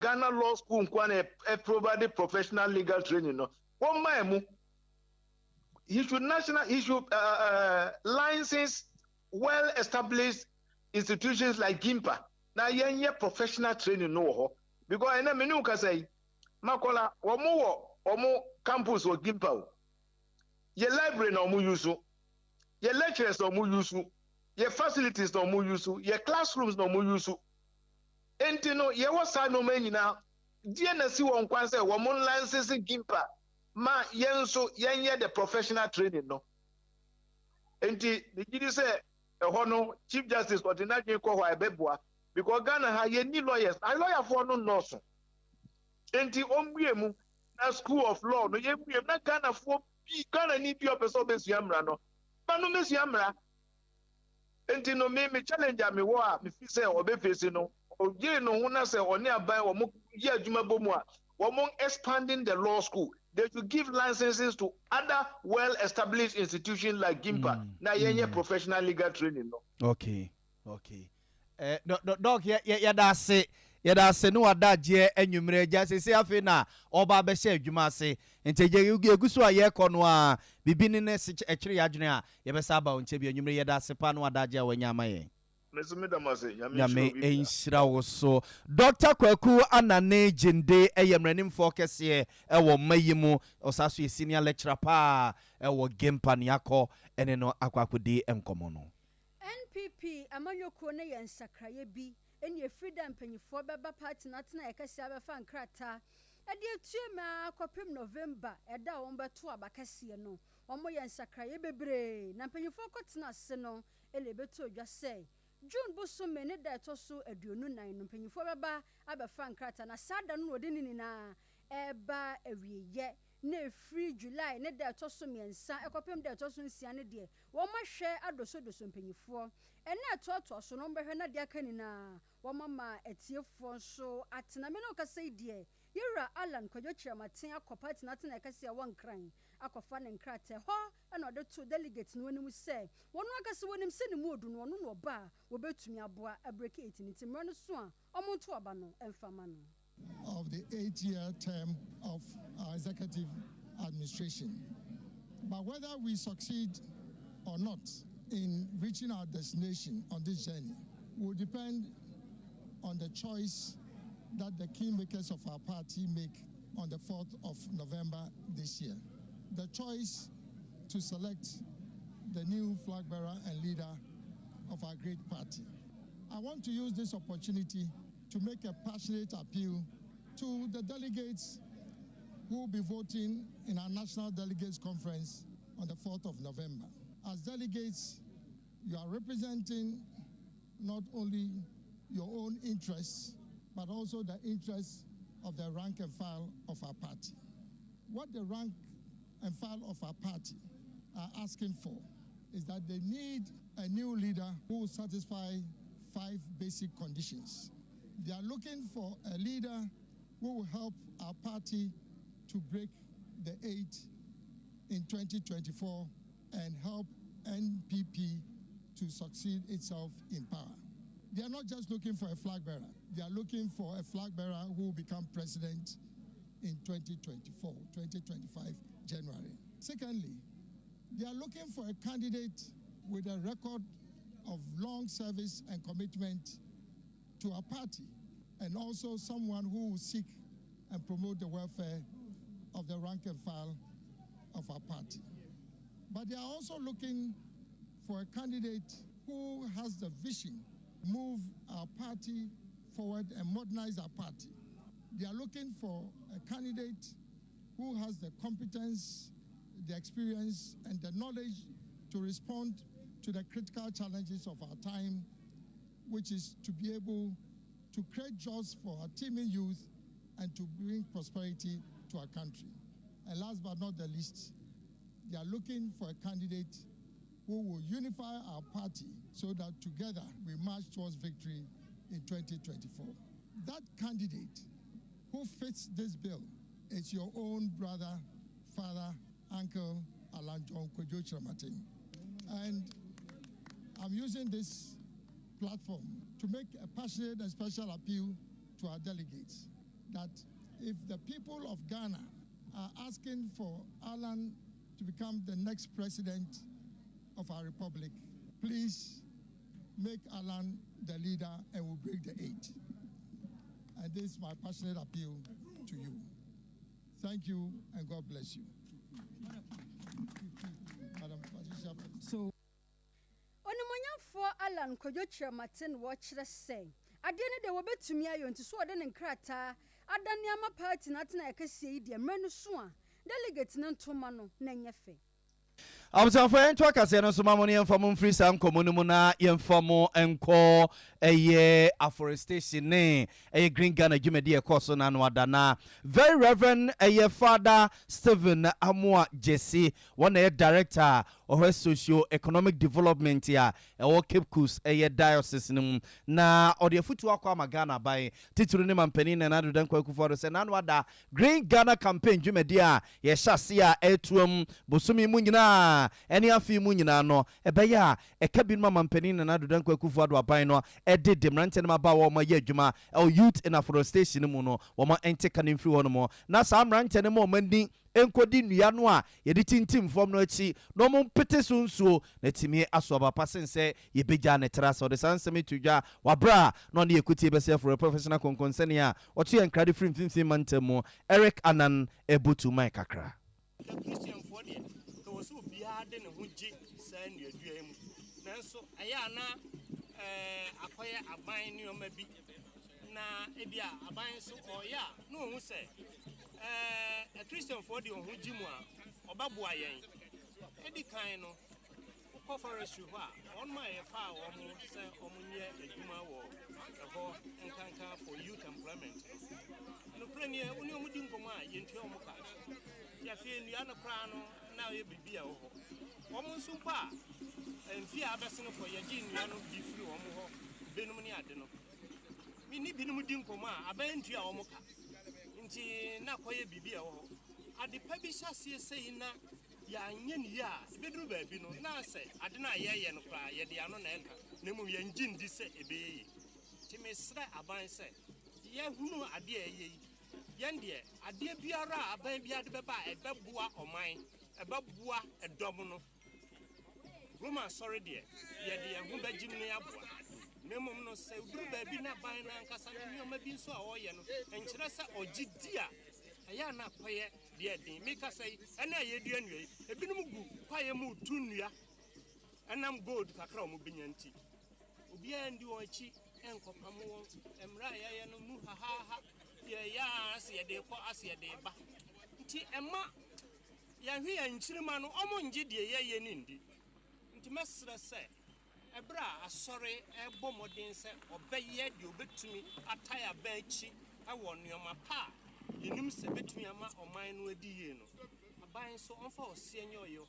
Ghana Law School nkoa na ɛ provide professional legal training no, wɔn mmaa mu. He should national he should license well established institutions like GIMPA na yɛn yɛ professional training no wɔ hɔ, because ɛnna mene kasa yi, Makola, wɔn wɔ wɔn campus wɔ GIMPA o. Yɛ library na wɔn use, yɛ lecturers na wɔn use, yɛ facilities na wɔn use, yɛ classrooms na wɔn use. Nti no, yɛwɔ saa nneɛma nyinaa deɛ na si wɔn kwan sɛ wɔn license GIMPA ma yɛn nso yɛnyɛ the professional training no. Nti ne gyi di sɛ ɛhɔ no, Chief Justice ɔde n'adwene kɔ hɔ a, ɛbɛboa, because Ghana ha, yɛnni lawyers, alɔyafoɔ no nnɔɔso. Nti ɔmmue mu na School of Law no, yɛmmue mu na Ghanafoɔ bi, Ghana ni bi a ɔpɛ sɛ ɔbɛsua mmara no ba no mɛsua mmara. Nti no, me challenge a mewɔ a mefi sɛ ɔbɛfesi no, ɔgyee ne ho na sɛ ɔne aban wɔn yɛ adwuma bɔ mu a, wɔn expanding the law school, they should give licenses to other well-established institutions like GIMPA na yɛnyɛ professional legal training no. Okay, Doc, yɛda ase, yɛda ase ne wada agyeɛ anwummerɛ agya. Sese afei na ɔba abɛhyɛ adwuma ase, nti yɛgu so a yɛrekɔ no a, biribi ne ne ɛkyerɛ yɛ adwene a, yɛbɛsa aba wo nkyɛ bi. Anwummerɛ, yɛda ase pa ne wada agyeɛ a wanya ama yɛn. Meso meda mo ase. Nyame Nyame nhyira obi biara. Nhyira wo so. Dr Kwaku Anane Gyende ɛyɛ mmaranimfoɔ kɛseɛ ɛwɔ mma yi mu. Ɔsa so yɛ senior lecturer paa ɛwɔ GIMPA. Ne akɔ ɛne no akɔ akɔdi nkɔmmɔ no. NPP amanyɔkuo no yɛ nsakraeɛ bi ɛne ɛfiri da mpanyinfoɔ bɛba party no atena ɛkɛseɛ abɛfa nkrataa ɛde atue mu akɔpem November ɛda a wɔn bɛto aba kɛseɛ no, wɔn yɛ nsakraeɛ bebree. Na mpanyinfoɔ kɔtena ase no, ɛna ɛbɛto odwa sɛ June bosome ne da ɛtɔ so 24 no, mpanyinfoɔ bɛba abɛfa nkrataa, na saa da no na wɔde ne nyinaa ɛreba awieyɛ. Na efiri July ne da ɛtɔ so 3 ɛkɔpem da ɛtɔ so 6 ne deɛ, wɔn ahwɛ adosodoso mpanyinfoɔ ɛna ɛtoatoa so no, wɔn bɛhwɛ na deɛ aka nyinaa, wɔn ama atiefoɔ nso atena. Me ne ɔkasa yi deɛ, yɛwura Alan Kwadwo Kyerɛmaten akɔ party n'atena ɛkɛse a ɛwɔ Nkran akɔfa ne nkrataa hɔ, ɛna ɔde to delegate no anim sɛ wɔn ankasa wɔnim sɛ ne mu odu no, ɔno na ɔba a wɔbɛtumi aboa a break eight ne ti mmerɛ no so a ɔmo nto aba no ɛmfa ma no. Of the 8-year term of our executive administration. But whether we succeed or not in reaching our destination on this journey will depend on the choice that the kingmakers of our party make on the 4th of November this year. The choice to select the new flag bearer and leader of our great party. I want to use this opportunity to make a passionate appeal to the delegates who will be voting in our National Delegates Conference on the 4th of November. As delegates, you are representing not only your own interests, but also the interests of the rank and file of our party. What the rank and file of our party are asking for is that they need a new leader who will satisfy five basic conditions. They are looking for a leader who will help our party to break the eight in 2024 and help NPP to succeed itself in power. They are not just looking for a flag bearer, they are looking for a flag bearer who will become president in 2024, 2025, January. Secondly, they are looking for a candidate with a record of long service and commitment to our party, and also someone who will seek and promote the welfare of the rank and file of our party. But they are also looking for a candidate who has the vision move our party forward and modernize our party. They are looking for a candidate who has the competence, the experience, and the knowledge to respond to the critical challenges of our time, which is to be able to create jobs for our teeming youth and to bring prosperity to our country. And last but not the least, they are looking for a candidate who will unify our party so that together we march towards victory in 2024. That candidate who fits this bill is your own brother, father, uncle, Alan John Kwadwo Kyerematen. And I'm using this platform to make a passionate and special appeal to our delegates. that if the people of Ghana are asking for Alan to become the next president of our republic, please make Alan the leader and we'll break the eight. And this is my passionate appeal to you. Thank you and God bless you. Madam Patricia. So Onimuonyamfoɔ Alan Kwadwo Kyerematen wɔkyerɛ sɛ adeɛ no deɛ wɔbɛtumi ayɔ nti so wɔde ne nkrataa adane ama party no atena ɛkɛseɛ yi deɛ mmerɛ no so a delegate no ntoma no na ɛnyɛ fɛ. Abusuafo, yɛnto akaseɛ no so ma mo no, yɛmfa mo mfiri saa nkɔmmɔ no mu na yɛmfa mo nkɔ ɛyɛ afforestation ne ɛyɛ Green Ghana dwumadi ɛkɔɔ so no ano ada. Na Very Reverend ɛyɛ Father Stephen Amoa Jesse, wɔn na ɛyɛ director a ɔhwɛ socio economic development a ɛwɔ Cape Coast ɛyɛ diocese no mu, na ɔde afutuo akɔ ama Ghana aban titiri ne mampanin Nana Addo Dankwa Akufo-Addo sɛ n'ano ada Green Ghana Campaign dwumadi a yɛhyɛ ase a ɛtoam bosome mu nyinaa ɛne afei mu nyinaa no, ɛbɛyɛ a ɛka binom ama mpanin Nana Addo Dankwa Akufo-Addo aban no ɛde de mmeranteɛ no aba a wɔn ayɛ adwuma ɛwɔ youth in afforestation no mu no, wɔn nte ka no mfiri hɔ nom, na saa mmeranteɛ no ma wɔn ani nkɔdi nnua no a yɛde tintim fam no akyi na wɔn mpete so nsuo na tumi aso aba pa sen sɛ yɛbɛgya ne tra. Sɛ ɔde saa nsɛm yi to dwa wabra a na ɔne yɛkutie bɛsɛ aforo professional kɔnkɔnsɛne a ɔto yɛn nkrade firi mfimfini mantam mu, Eric Anan Ebutu man kakra. Ka Christianfoɔ deɛ, ɛwɔ sɛ obiara de ne ho gye saa nnuadua yi mu, nanso ɛyɛ a na akɔyɛ aban nneɛma bi, na ebi a aban nso ɔyɛ a na ɔhu sɛ Christianfoɔ de wɔn ho gye mu a ɔbɛboa yɛn. Edi kan no, wokɔ forestry hɔ a, wɔn a yɛfa wɔn sɛ wɔn nyɛ adwuma wɔ ɛhɔ nkanka for youth employment no, nokorɛ nie, wo ne wɔn di nkɔmmɔ a, yɛntua wɔn ka. Yɛafei nnua no koraa no na ɔyɛ biribi a ɛwɔ hɔ. Wɔn nso mpo a mfe a abɛsene kɔ, yɛgye nnua no bi firi wɔn hɔ binom ne ade no, me ne binom di nkɔmmɔ a, aban ntua wɔn ka, nti na kɔyɛ biribi a ɛwɔ hɔ. Ade pa bi hyɛ aseɛ sɛyi na yɛanyɛ ne yie a, ɛbɛduru baabi no na sɛ ade no a yɛyɛ no koraa, yɛde ano na ɛka, na mmom yɛngye ndi sɛ ɛbɛyɛ yie. Nti mesrɛ aban sɛ yɛhunu adeɛ a ɛyɛ yi, yɛn deɛ, adeɛ biara a aban biara de bɛba a ɛbɛboa ɔman, ɛbɛboa ɛdɔm no, Roma Asɔre deɛ, yɛde yɛn ho bɛgyem no aboa. Na mmom no, sɛ duru baabi na aban no ankasa ne nneɛma bi nso a ɔreyɛ no nkyerɛ sɛ ɔgye di a, ɛyɛ a na akɔyɛ deɛ den. Meka sɛ yi, ɛne a yɛdua nnua yi, ebinom gu kwaeɛ mu tu nnua ɛnam gold kakra a wɔn bɛnya nti. Obiara ndi wɔn akyi nkɔpam wɔn. Mmerɛ a yɛyɛ no mu hahaha, yɛyɛ a ase yɛde kɔ, ase yɛde ba. Nti ɛma yɛhwe yɛn nkyirima no, ɔmo ngye deɛ yɛyɛ ne ndi. Nti mɛsrɛ sɛ ɛberɛ a asɔre ɛbɔ mmɔden sɛ ɔbɛyɛ deɛ ɔbɛtumi atae aban akyi ɛwɔ nneɛma pa a yɛnim sɛ bɛtumi ama ɔman no adi yie no, aban nso ɔmfa ɔseɛ nyɛ ɔyɔ.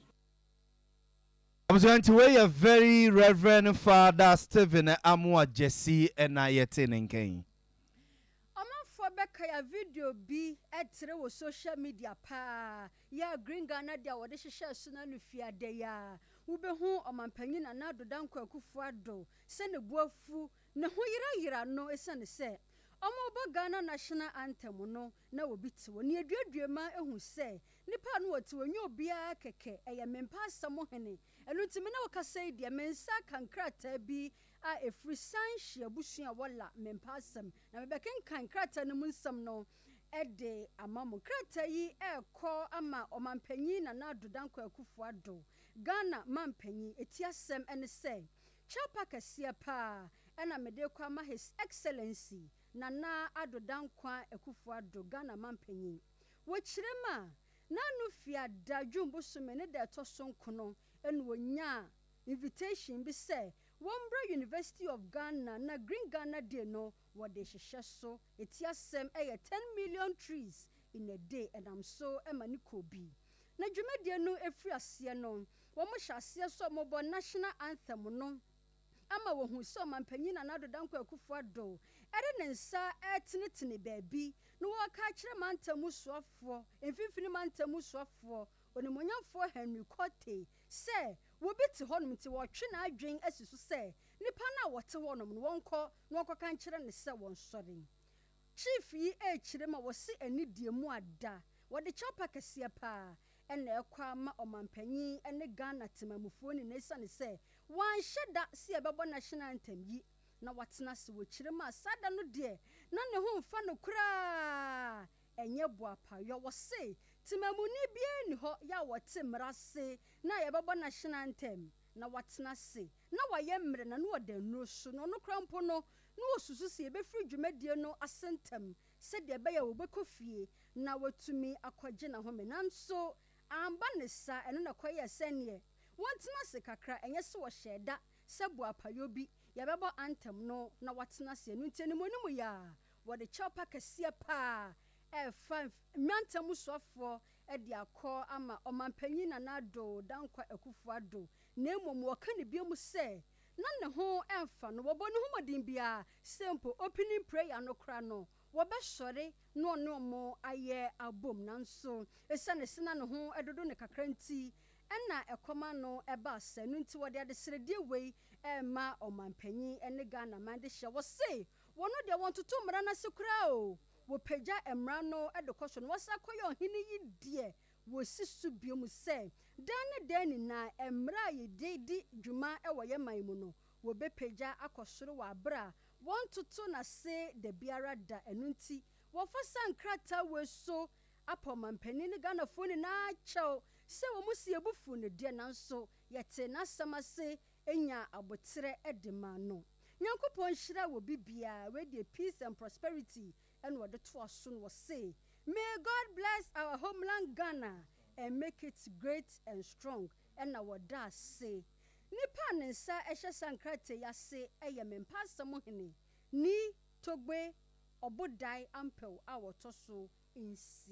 Abusua, nti wei yɛ Very Reverend Father Stephen Amoa Jesse ɛna yɛte ne nkan. Ɔmanfoɔ bɛka ya video bi ɛtere wɔ social media paa yɛ Green Ghana de a wɔde hyehyɛ so no ano fiada yi a wobɛhu ɔmampanyin Nana Addo Dankwa Akufo-Addo sɛ ne bo afu, ne ho yerayera no, ɛsiane sɛ ɔmobɔ Ghana national anthem no na obi te hɔ ne aduadua ma ehu sɛ nipa no wɔte hɔ nyɛ obiara kɛkɛ, ɛyɛ mempa asɛm hene. Ɛno nti me ne wo kasa yi deɛ, me nsa ka nkrataa bi a ɛfiri san hyia abusua a wɔla mempa asɛm, na mebɛkenkan krataa no mu nsɛm no ɛde ama mo. Krataa yi ɛrekɔ ama ɔmampanyin Nana Addo Dankwa Akufo-Addo, Ghana mampanyin. Eti asɛm ɛne sɛ kyapa kɛseɛ paa ɛna mede kɔ ama His Excellency Nana Addo Dankwa Akufo-Addo, Ghana mampanyin. Wɔkyerɛ mu a, n'ano fiada June bosome ne da ɛtɔ so nkono ɛna onyaa invitation bi sɛ wɔmbra University of Ghana na Green Ghana Day no wɔde hyehyɛ so. Eti asɛm ɛyɛ 10 million trees in a day. Ɛnam so ɛma ne kɔ bi na dwumadie no efiri aseɛ no, wɔn hyɛ aseɛ so wɔbɔ national anthem no ama wɔhu sɛ ɔmampanyin Nana Addo Dankwa Akufo-Addo ɛde ne nsa ɛtenetene baabi na wɔka akyerɛ mantam soafoɔ, mfimfini mantam soafoɔ, Onimonyamfoɔ Henry Quartey, sɛ wobi te hɔnom, nti wɔtwe n'adwen asi so sɛ nipa no a wɔte hɔnom no wɔnkɔ na wɔnkɔka nkyerɛ ne sɛ wɔnsɔre. Chief yi rekyerɛ mu a wɔse anidie mu ada. Wɔde kyɛwpa kɛseɛ paa na ɛrekɔ ama ɔmanpanyin ne Ghana temamufoɔ nyinaa esiane sɛ wɔanhyɛ da sɛ yɛbɛbɔ national anthem yi na watena ase wɔ kyerɛ mu a saa da no deɛ na ne ho mfa no koraa ɛnyɛ boapayɔ. Wɔse temamuni biara nni hɔ yɛ a wɔte mmara ase na yɛbɛbɔ national anthem na watena ase na wayɛ mmerɛ na na ɔda nnuro so na ɔno koraa mpo no na ɔsusu sɛ yɛbɛfiri dwumadie no ase ntɛm sɛdeɛ ɛbɛyɛ a wɔbɛkɔ fie na watumi akɔgye n'ahome. Nanso amba ne saa, ɛno na ɛkɔyɛɛ sɛneɛ wɔntena ase kakra, ɛnyɛ sɛ wɔhyɛɛ da sɛ boapayɔ bi yɛbɛbɔ anthem no na watena ase. Ɛno nti animuonimu yi a wɔde kyɛwpa kɛseɛ paa ɛrefa mmeranteɛ soafoɔ de akɔ ama Ɔmanpanyin Nana Addo Dankwa Akufo-Addo, na mmom wɔka ne bio mu sɛ na ne ho ɛmfa no, wɔbɔ ne ho mmɔden biara sɛ mpo opening prayer no kora no wɔbɛsɔre na ɔne ɔmo ayɛ abom, nanso ɛsiane sɛ na ne ho ɛdodo ne kakra nti ɛna ɛkɔma no ɛba sɛ no nti wɔde adesrɛdeɛ wei ɛma ɔmanpanyin ne Ghana man de hyɛ. Wɔse wɔn deɛ wɔntoto mmara no ase koraa o, wɔpagya mmara no de kɔ so no wɔsa kɔyɛ ɔhene yi deɛ wɔsi so bio mu sɛ dan ne dan nyinaa mmara a yɛde di dwuma wɔ yɛn man mu no wɔbɛpagya akɔ soro wɔ abere a wɔntoto n'ase da biara da. Ɛno nti wɔfa sa nkrataa wei so apɔ ɔmampanin ne Ghanafoɔ nyinaa kyɛw sɛ wɔn si ebufu ne deɛ, nanso yɛte n'asɛm ase nya abotrɛ de ma no. Nyankopɔn nhyira wɔ bibiara. Wei deɛ peace and prosperity ɛna wɔde toa so no. Wɔse may God bless our homeland Ghana and make it great and strong. Ɛna wɔda ase nipa a ne nsa ɛhyɛ sa nkrataa yi ase ɛyɛ Mmɛmpa Asɛm Hene ni Togbe Ɔbodae Ampɛw a wɔtɔ so 6.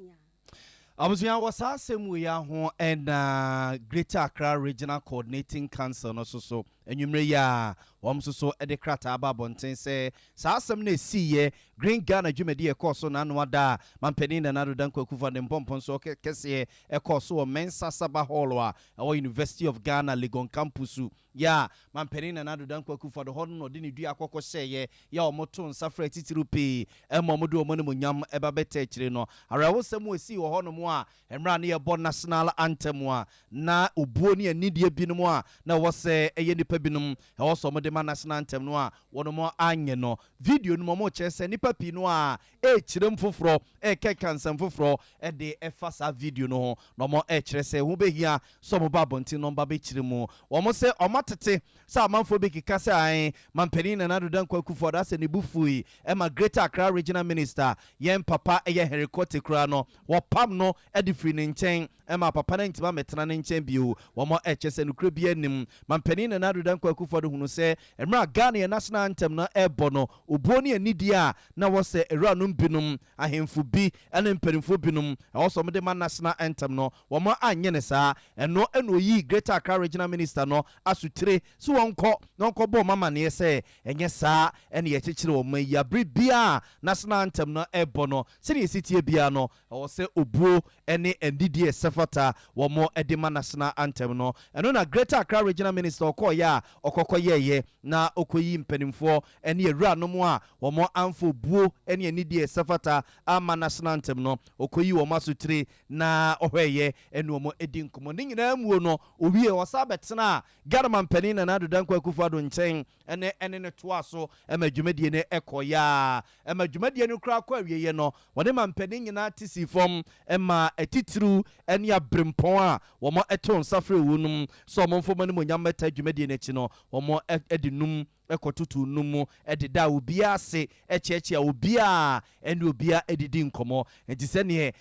Abusua, wɔ saa asɛm wei ho ɛna Greater Accra Regional Coordinating Council no so so anwummerɛ yi a wɔn nso so de krataa aba abɔnten sɛ saa asɛm no ɛsiiɛ Green Ghana dwumadi ɛkɔɔ so n'ano ada a mampanin Nana Addo Dankwa Akufo ne mpɔmpɔn so kɛseɛ ɛkɔɔ so wɔ Mensa Sarbah Hall a ɛwɔ University of Ghana Legon Campus yɛ a mampanin Nana Addo Dankwa Akufo Addo hɔ no na ɔde ne dua akɔkɔ hyɛeɛ yɛ a wɔto nsa frɛ titiriw pii ɛma wɔde wɔn animonyam ɛba bɛtɛ akyire no. Awerɛhosɛm a ɛsii wɔ hɔnom a mmerɛ a ne yɛbɔ national anthem a na obuo ne anidie binom a na ɛwɔ sɛ ɛyɛ nnipa binom ɛwɔ sɛ wɔde ma national anthem no a wɔnom anyɛ no, video no mu ɔmo kyerɛ sɛ nnipa pii no a ɛrekyerɛ mu foforɔ, ɛrekɛka nsɛm foforɔ ɛde ɛfa saa video no ho, na ɔmo ɛrekyerɛ sɛ ho bɛhia sɛ ɔmo ba abɔnten na ɔmo ba bɛkyerɛ mu. Wɔn sɛ ɔmo atete sɛ amanfoɔ bi keka sɛ ae mampanin Nana Addo Dankwa Akufo Addo asɛ ne bu fui ɛma Greater Accra Regional Minister, yɛn papa ɛyɛ Henry Quartey koraa no, wɔpam no ɛde firi ne nkyɛn ɛma papa no ntoma mɛtena ne nkyɛn bio. Wɔn ɛkyɛ sɛ nokura bi anim mampanin Nana Addo Dankwa Akufo Addo hunu sɛ mmerɛ a Ghana yɛ national anthem no ɛrebɔ no, obuo ne anidie a na wɔ sɛ awuranom binom, ahemfo bi ne mpanimfoɔ binom ɛwɔ sɛ wɔde ma national anthem no, wɔn anyɛ ne saa. Ɛno ɛna oyii Greater Accra Regional Minister no asotire so wɔnkɔ na wɔnkɔbɔ wɔn amanneɛ sɛ ɛnyɛ saa ɛne yɛkyekyere wɔn yi. Abere biara national anthem no ɛrebɔ no, sɛdeɛ ɛsi tie biara no, ɛwɔ sɛ obuo ne anidie ɛsɛ fata wɔn de ma national anthem no. Ɛno na Greater Accra Regional Minister ɔkɔɔyɛ a ɔkɔkɔ yɛɛyɛ na ɔkɔyi mpanimfoɔ ne awuranom a wɔn amfa obuo ne anidie ɛsɛ fata ama national anthem no, ɔkɔyi wɔn asotire na ɔhwɛɛyɛ ɛne wɔn adi nkɔmmɔ. Ne nyinaa muo no, owie ɔsa bɛtena a Ghana mampanin Nana Addo Dankwa Akufo-Addo nkyɛn ɛne ne toa so ɛma dwumadie no ɛkɔ yaa ɛma dwumadie no koraa kɔ awieɛ no, wɔne mampanin nyinaa te si fam ɛma atitiriw ɛne aberempɔn a wɔn ɛto nsa frɛ wɔn nom sɛ wɔn mfom animonyam mɛta dwumadie no akyi no, wɔn ɛde num ɛkɔtoto num mu ɛde da obiara ase, ɛkyeakyea obiara ɛne obiara ɛdidi nkɔmmɔ. Nti sɛneɛ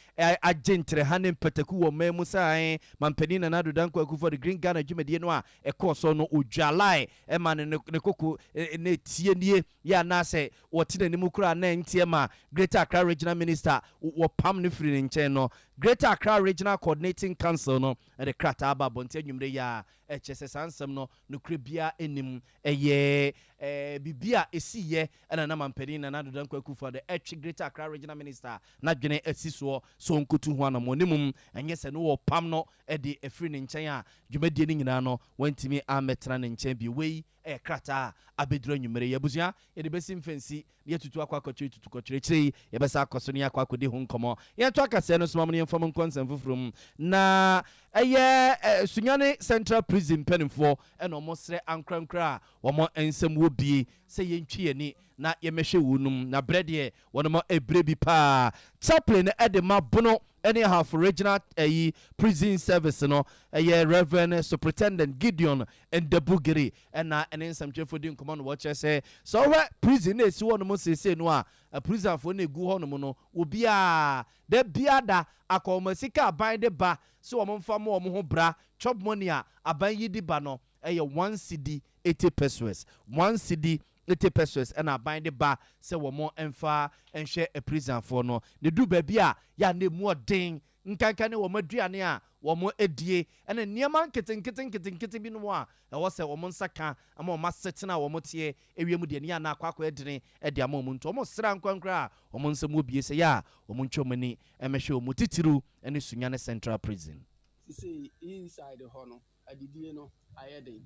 agye ntrɛha ne mpataku wɔ mman mu sɛ ae mampanin Nana Addo Dankwa Akufo de Green Ghana dwumadie no a ɛkɔɔ so no odwalae ɛma ne koko ne tie nie yɛ anaasɛ wɔte n'anim koraa na nteɛ ma Greater Accra Regional Minister wɔpam no firi ne nkyɛn no, Greater Accra Regional Coordinating Council no ɛde krataa aba abɔnten anwummerɛ yi a ɛkyɛ sɛ saa nsɛm no nokorɛ biara anim. Ɛyɛ Biribi a ɛsiiɛ ɛna na mampanin Nana Addo Dankwa Akufo-Addo ɛtwe Greater Accra Regional Minister n'adwene asi soɔ sɛ ɔnkɔtu ho anammɔn, ne mmom ɛnyɛ sɛ no wɔpam no de afiri ne nkyɛn a dwumadie no nyinaa no wantumi ammɛtena ne nkyɛn bio. Wei yɛ krataa a abɛduru anwummere yi. Abusua, yɛde bɛsi mfɛnsi na yɛatutu akɔ akɔkyerɛ tutu kɔkyerɛ. Akyire yi yɛbɛsan akɔ so na yɛakɔ akɔdi ho nkɔmmɔ. Yɛnto akaseɛ no so ma mo na yɛmfa mo nkɔ nsɛm foforɔ mu. Na ɛyɛ Sunyani Central Prison mpanimfoɔ na wɔsrɛ ankorankoro a wɔn nsam wɔ bie sɛ yɛntwi yɛn ani na yɛmmɛhwɛ wɔnom, na berɛ deɛ wɔnom ɛbrɛ bi paa. Chaplain de ma Bono ne Ahafo Regional ɛyi Prison Service no ɛyɛ Rev. Superintendent Gideon Ndabugiri ɛna ɛne nsɛmtwerɛfoɔ di nkɔmmɔ no wɔkyerɛ sɛ sɛ wohwɛ prison no a ɛsi hɔnom seesei no a prisonfoɔ no ɛgu hɔnom no obiara da biara da akɔnhoma sika aban de ba sɛ wɔn mfa mo wɔn ho bra chop money a aban yi de ba no ɛyɛ one cedi 80 pesewas, one cedi 80 pesewas ɛna aban de ba sɛ wɔn mfa nhwɛ apirisanfoɔ no. Na ɛduru baabi a, yɛ a na ɛmu ɔden, nkanka ne wɔn aduane a wɔn adie ɛne nneɛma nketenkete nketenkete binom a ɛwɔ sɛ wɔn nsa ka ama wɔn asetena a wɔn teɛ ewiem deɛ no yɛ a na akɔ akɔyɛ dene de ama wɔn. Nti wɔn srɛ ankorankoro a wɔn nsam wɔ bie sɛ yɛ a wɔn ntwa wɔn ani mmɛhwɛ wɔn, titiriw ne Sunyani Central Prison. Sesei inside hɔ no adidie no ayɛ den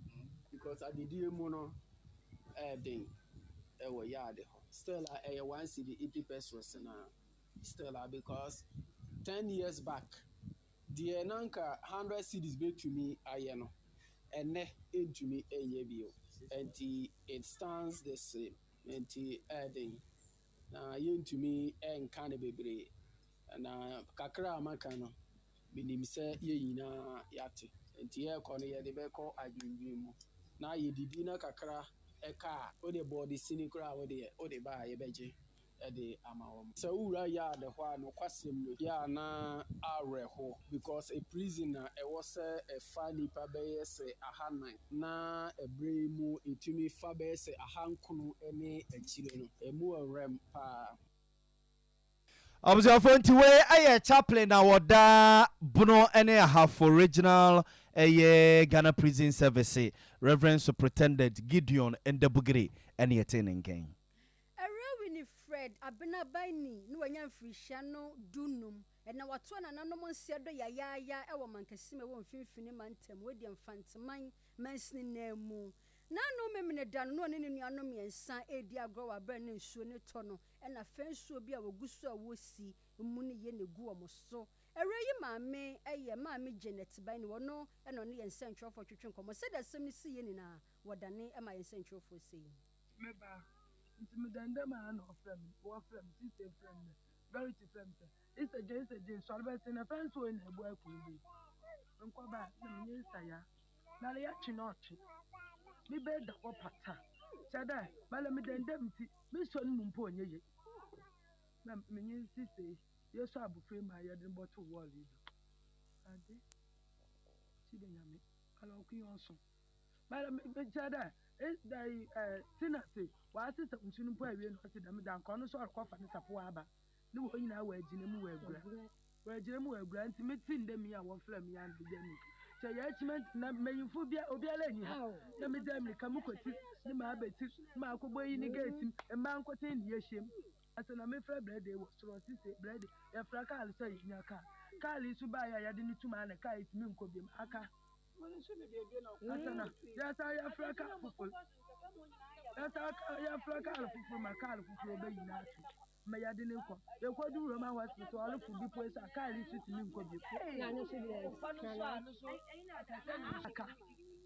because adidie mu no ɛyɛ den ɛwɔ yard hɔ still a ɛyɛ one cedi eighty pesewas na still a because 10 years back deɛ na nka 100 cedis bɛtumi ayɛ no, ɛnɛ ɛntumi ɛnyɛ bio, nti it stands the same, nti ɛyɛ den na yɛntumi ɛnka no bebree na kakra a maka no, menim sɛ yɛn nyinaa yɛate, nti yɛrekɔ no yɛde bɛkɔ adwendwen mu na yɛdidi na kakra ɛka a wode bɔɔde sini koraa a wode ba a yɛbɛgye ɛde ama wɔn. Sɛ wowura yard hɔ a, nokwasɛm no yɛ a na awerɛho because a prison a ɛwɔ sɛ ɛfa nipa bɛyɛ sɛ 400 na ɛberɛ yi mu ɛtumi fa bɛyɛ sɛ 900 ne akyire no, ɛmu ɛwerɛm paa. Abusuafoɔ, nti wei ɛyɛ chaplain a wɔda Bono ne Ahafo Regional ɛyɛ Ghana Prison Service, Reverend Superintendent Gideon Ndabugiri, ɛne yɛte ne nkɛn. Awura Winifred Abenabaini ne wanya mfirihyia no 15 ɛna watoa nananom nseɛ do yayaaya ɛwɔ Mankasim ɛwɔ Mfimfini Mantam, wɔdi Mfanteman mansini nan mu. N'ano memene da no na ɔne ne nuanom mmiɛnsa redi agorɔ wɔ abere ne nsuo ne tɔ no, ɛna afei nsuo bi a wɔgu so a wɔsi mu no yɛ na egu wɔn so. Awura yi maame yɛ Maame Janet Baini, wɔno ɛna ɔne yɛn nsɛntwerɛfoɔ twetwe nkɔmmɔ sɛdeɛ asɛm no si yɛ nyinaa, wɔdane ma yɛn nsɛntwerɛfoɔ sɛ yi. Meba nti meda ndam a na ɔfrɛ me, wɔfrɛ me, sister frɛ me dɛ Dorothy frɛ me sɛ, "Sister Jane, Sister Jane, sɔre bɛsen na fɛn so na ebu akɔ ebe nkɔba na menye nsaya na le yɛtwe na ɔtwe me bɛ da hɔ pata kyɛ dɛ mala meda ndam nti mesɔ no mu mpo ɔnyɛ ye na menye sister yi yɛsɔ abofra yi ma yɛde no bɔto wall yi do ade kyi dɛ Nyame ala ɔko yi ɔso mala mekyerɛ dɛ dɛ tina se wɔasesa nsu no mpo awie na ɔse dɛm da nka ɔno nso ɔrekɔfa ne sapoa aba ne wɔn nyinaa wɔ agyina mu wɔ agura, wɔ agyina mu wɔ agura. Nti mete ndɛ mi a wɔfrɛ me a na megya mirika kyɛ yɛ akyima na mmanyimfo bia obiara nni ha na megya mirika mekɔti ne maa bɛti ne maa akɔbɔ yi ne gate mu mmaa nkoten ne yɛhyia mu asa na mefrɛ brɛde wɔ soro, ɔse sɛ brɛde yɛfrɛ kaa sɛ yɛnya kaa yi so baeɛ a yɛde ne tum a na kaa yi tumi nkɔ biom aka asa na yɛsa yɛfrɛ kaa foforɔ, yɛsa yɛfrɛ kaa foforɔ ma kaa foforɔ bɛyi no ato ma yɛde ne kɔ, yɛkɔdu Roman Hospital ɔrefo bi po sɛ kaa yi so tumi nkɔ bio aka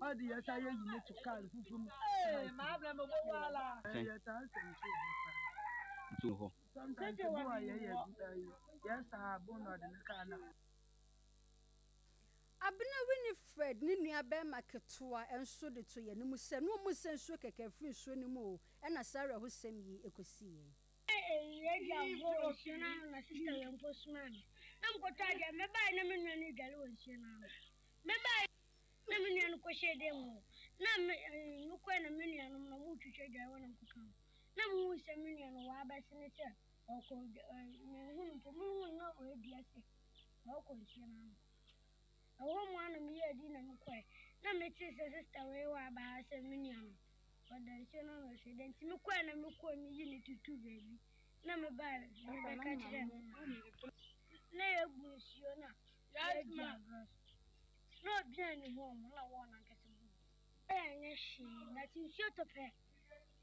ɔde yɛsa yɛyi ne to kaa foforɔ mu. Yɛtaa sɛ nsuo hɔ paa. Sometimes bi wɔ yɛyɛ yɛsa abo na ɔde ne kaa na Abena Winifred ne nua bɛrima ketewa nso de to yɛn mu sɛ no mu sɛ nsuo kɛkɛ firi nsuo no mu o, ɛna saa awerɛhosɛm yi ɛkɔsiiɛ. Yɛdi agorɔ wɔ nsuo no ano na sister yɛn mpo somaa me na mekɔtɔ adeɛ. Mebaeɛ na me nua no redware wɔ nsuo no ano. Mebaeɛ na me nua no kɔhyɛɛ dan mu hɔ na me mekɔɛ na me nuanom no ɔmo retwitwa dware wɔ na mekɔka ho na mehu sɛ me nua no waabɛsene sɛ ɔkɔ, mehu no mpo, mehu no na ɔadua sɛ ɔrekɔ nsuo no ano. Ɛhɔ mu a na meyɛ adi na mekɔɛ na metee sɛ sister wei wɔ aba ha sɛ me nua no. Ɔda nsuo no ano ɔhyɛ dɛ nti mekɔɛ na mekɔɔ meyi no tutuu baabi na mebaeɛ na mebɛka kyerɛɛ me maame. Na yɛbu nsuo na yɛadi agorɔ so na obiara nni hɔ ɔmo na wɔn ankasa bu. Ɛnyɛ hwee na nsuo tɔ pɛ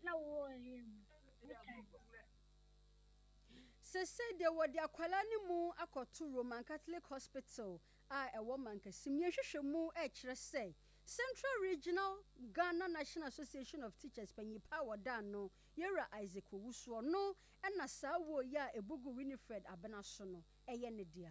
na wɔwɔ yɛ mu. Sesei deɛ wɔde akwadaa no mu akɔto Roman Catholic Hospital a ɛwɔ Mankasim. Nea nhwehwɛmu kyerɛ sɛ Central Regional Ghana National Association of Teachers panyin pa a wɔda ano, Yɛwura Isaac Owusu, ɔno na saa wuo yi a ɛbu gu Winifred Abena so no yɛ ne dea.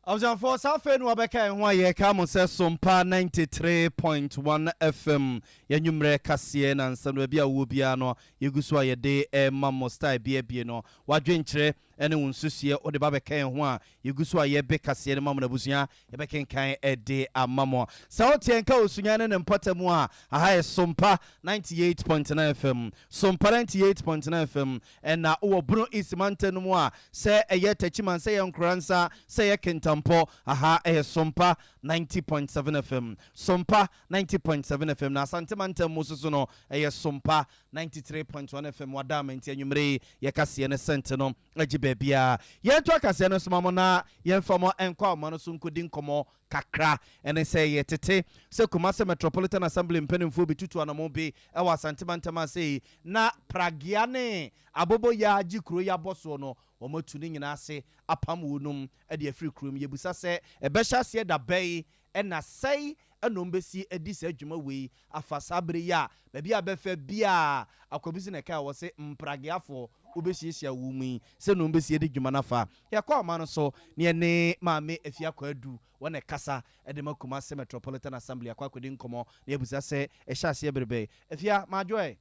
Abusuafoɔ, saa afei na wabɛka yɛn ho a yɛreka mo sɛ Sompa 93.1 FM yɛnwummerɛ kaseɛ na nsɛm no baabi a wowɔ biara no yɛgu so a yɛde rema mo style bi abie no w'adwenkyerɛ ne wo nsusuiɛ wode ba bɛka yɛn ho a yɛgu so a yɛbe kaseɛ no ma mo no abusua yɛbɛkenkan de ama mo. Sɛ wote yɛn nka wɔ Sunyani ne ne mpɔtam a aha yɛ Sompa 98.9 FM Sompa 98.9 FM Ɛna wowɔ Bono East mantam no mu a, sɛ ɛyɛ Techiman, sɛ ɛyɛ Nkoranza, sɛ ɛyɛ Kintampo, aha ɛyɛ Sompa 90.7 FM. Sompa 90.7 FM. Na Asante mantam mu nso so no, ɛyɛ Sompa 93.1 FM. Wada ama nti anwummere yi yɛ kaseɛ no sɛnte no agye baabiara. Yɛnto akaseɛ no nsoma mo na yɛmfa mo nkɔ ahoma no so nkɔdi nkɔmmɔ kakra. Ɛne sɛ yɛtete sɛ Kumasi Metropolitan Assembly mpanimfoɔ bi tutu anamon bi wɔ Asante mantam ase yi na pragea ne aboboyaa gye kuro yi abɔ soɔ no, wɔatu ne nyinaa ase apam wɔnom de afiri kurom. Yɛbisa sɛ ɛbɛhyɛ aseɛ da bɛn na sɛn na wɔbɛsi adi saa dwuma wei afa saa berɛ yi a baabi a bɛfa biara Akwabisi na ɛkae wɔ se mprageafoɔ wobɛhyiahyia wɔ mu yi sɛ na wɔbɛsi adi dwuma no afa. Yɛkɔ ɔman no so na yɛne Maame Afia Kwadu wɔ na ɛkasa de ma Kumasi Metropolitan Assembly akɔ akɔdi nkɔmmɔ na yɛabisa sɛ ɛhyɛ aseɛ bere bɛn. Afia, madwo ɛ?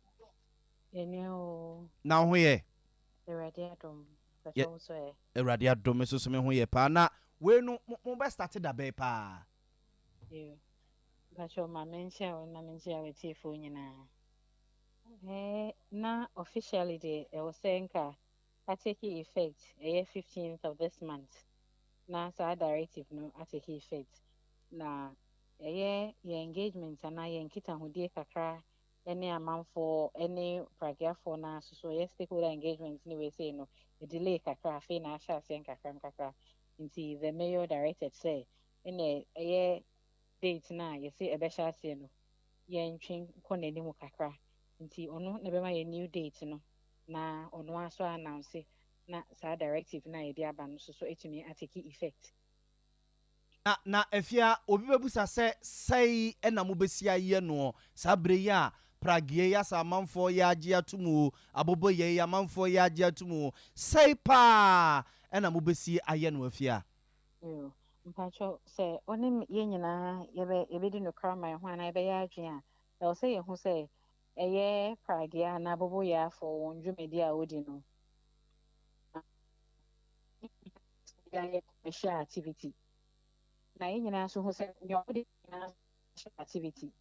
Yɛnua oo. Na wo ho yɛ? Awurade adom. Mpakyɛ wo nso ɛ? Awurade adom, me nso so me ho yɛ paa. Na wei no mo mo bɛ starte da bɛn paa? Yoo. Mpakyɛ ma menkyia wo na menkyia w'atiefoɔ nyinaa. Ɛɛ na officially deɛ ɛwɔ sɛ nka atake effect ɛyɛ 15th of this month na saa directive no atake effect na ɛyɛ yɛn engagement anaa yɛn nkitahodie kakra ne amanfoɔ ne pragiafoɔ no ara so ɛyɛ stakeholder engagement ne wei sei no delay kakra afei na ahyɛ aseɛ nkakra nkakra nti the mayor directed sɛ ɛna ɛyɛ date no a yɛse ɛbɛhyɛ aseɛ no yɛntwe nkɔ n'anim kakra nti ɔno na ɛbɛma yɛn new date no na ɔno ara nso announce na saa directive no a yɛde aba no nso so atumi atake effect. Na na afei a obi bɛbusa sɛ, Sɛi na mobɛsi ayɛ noɔ saa berɛ yi a pragea yi asa amanfoɔ yi agye atom o, aboboyɛ yi amanfoɔ yi agye atom o, sɛi paa na mobɛsi ayɛ no afei a? Yoo, mpakyɛw, sɛ wo ne yɛn nyinaa yɛbɛ yɛbɛdi nokorɛ ama yɛn ho anaa yɛbɛyɛ adwene a, ɛwɔ sɛ yɛhu sɛ ɛyɛ pragea anaa aboboyafoɔ wɔn dwumadi a wɔdi no, yɛ commercial activity. Na yɛn nyinaa nso hu sɛ nea wɔde nyinaa commercial activity.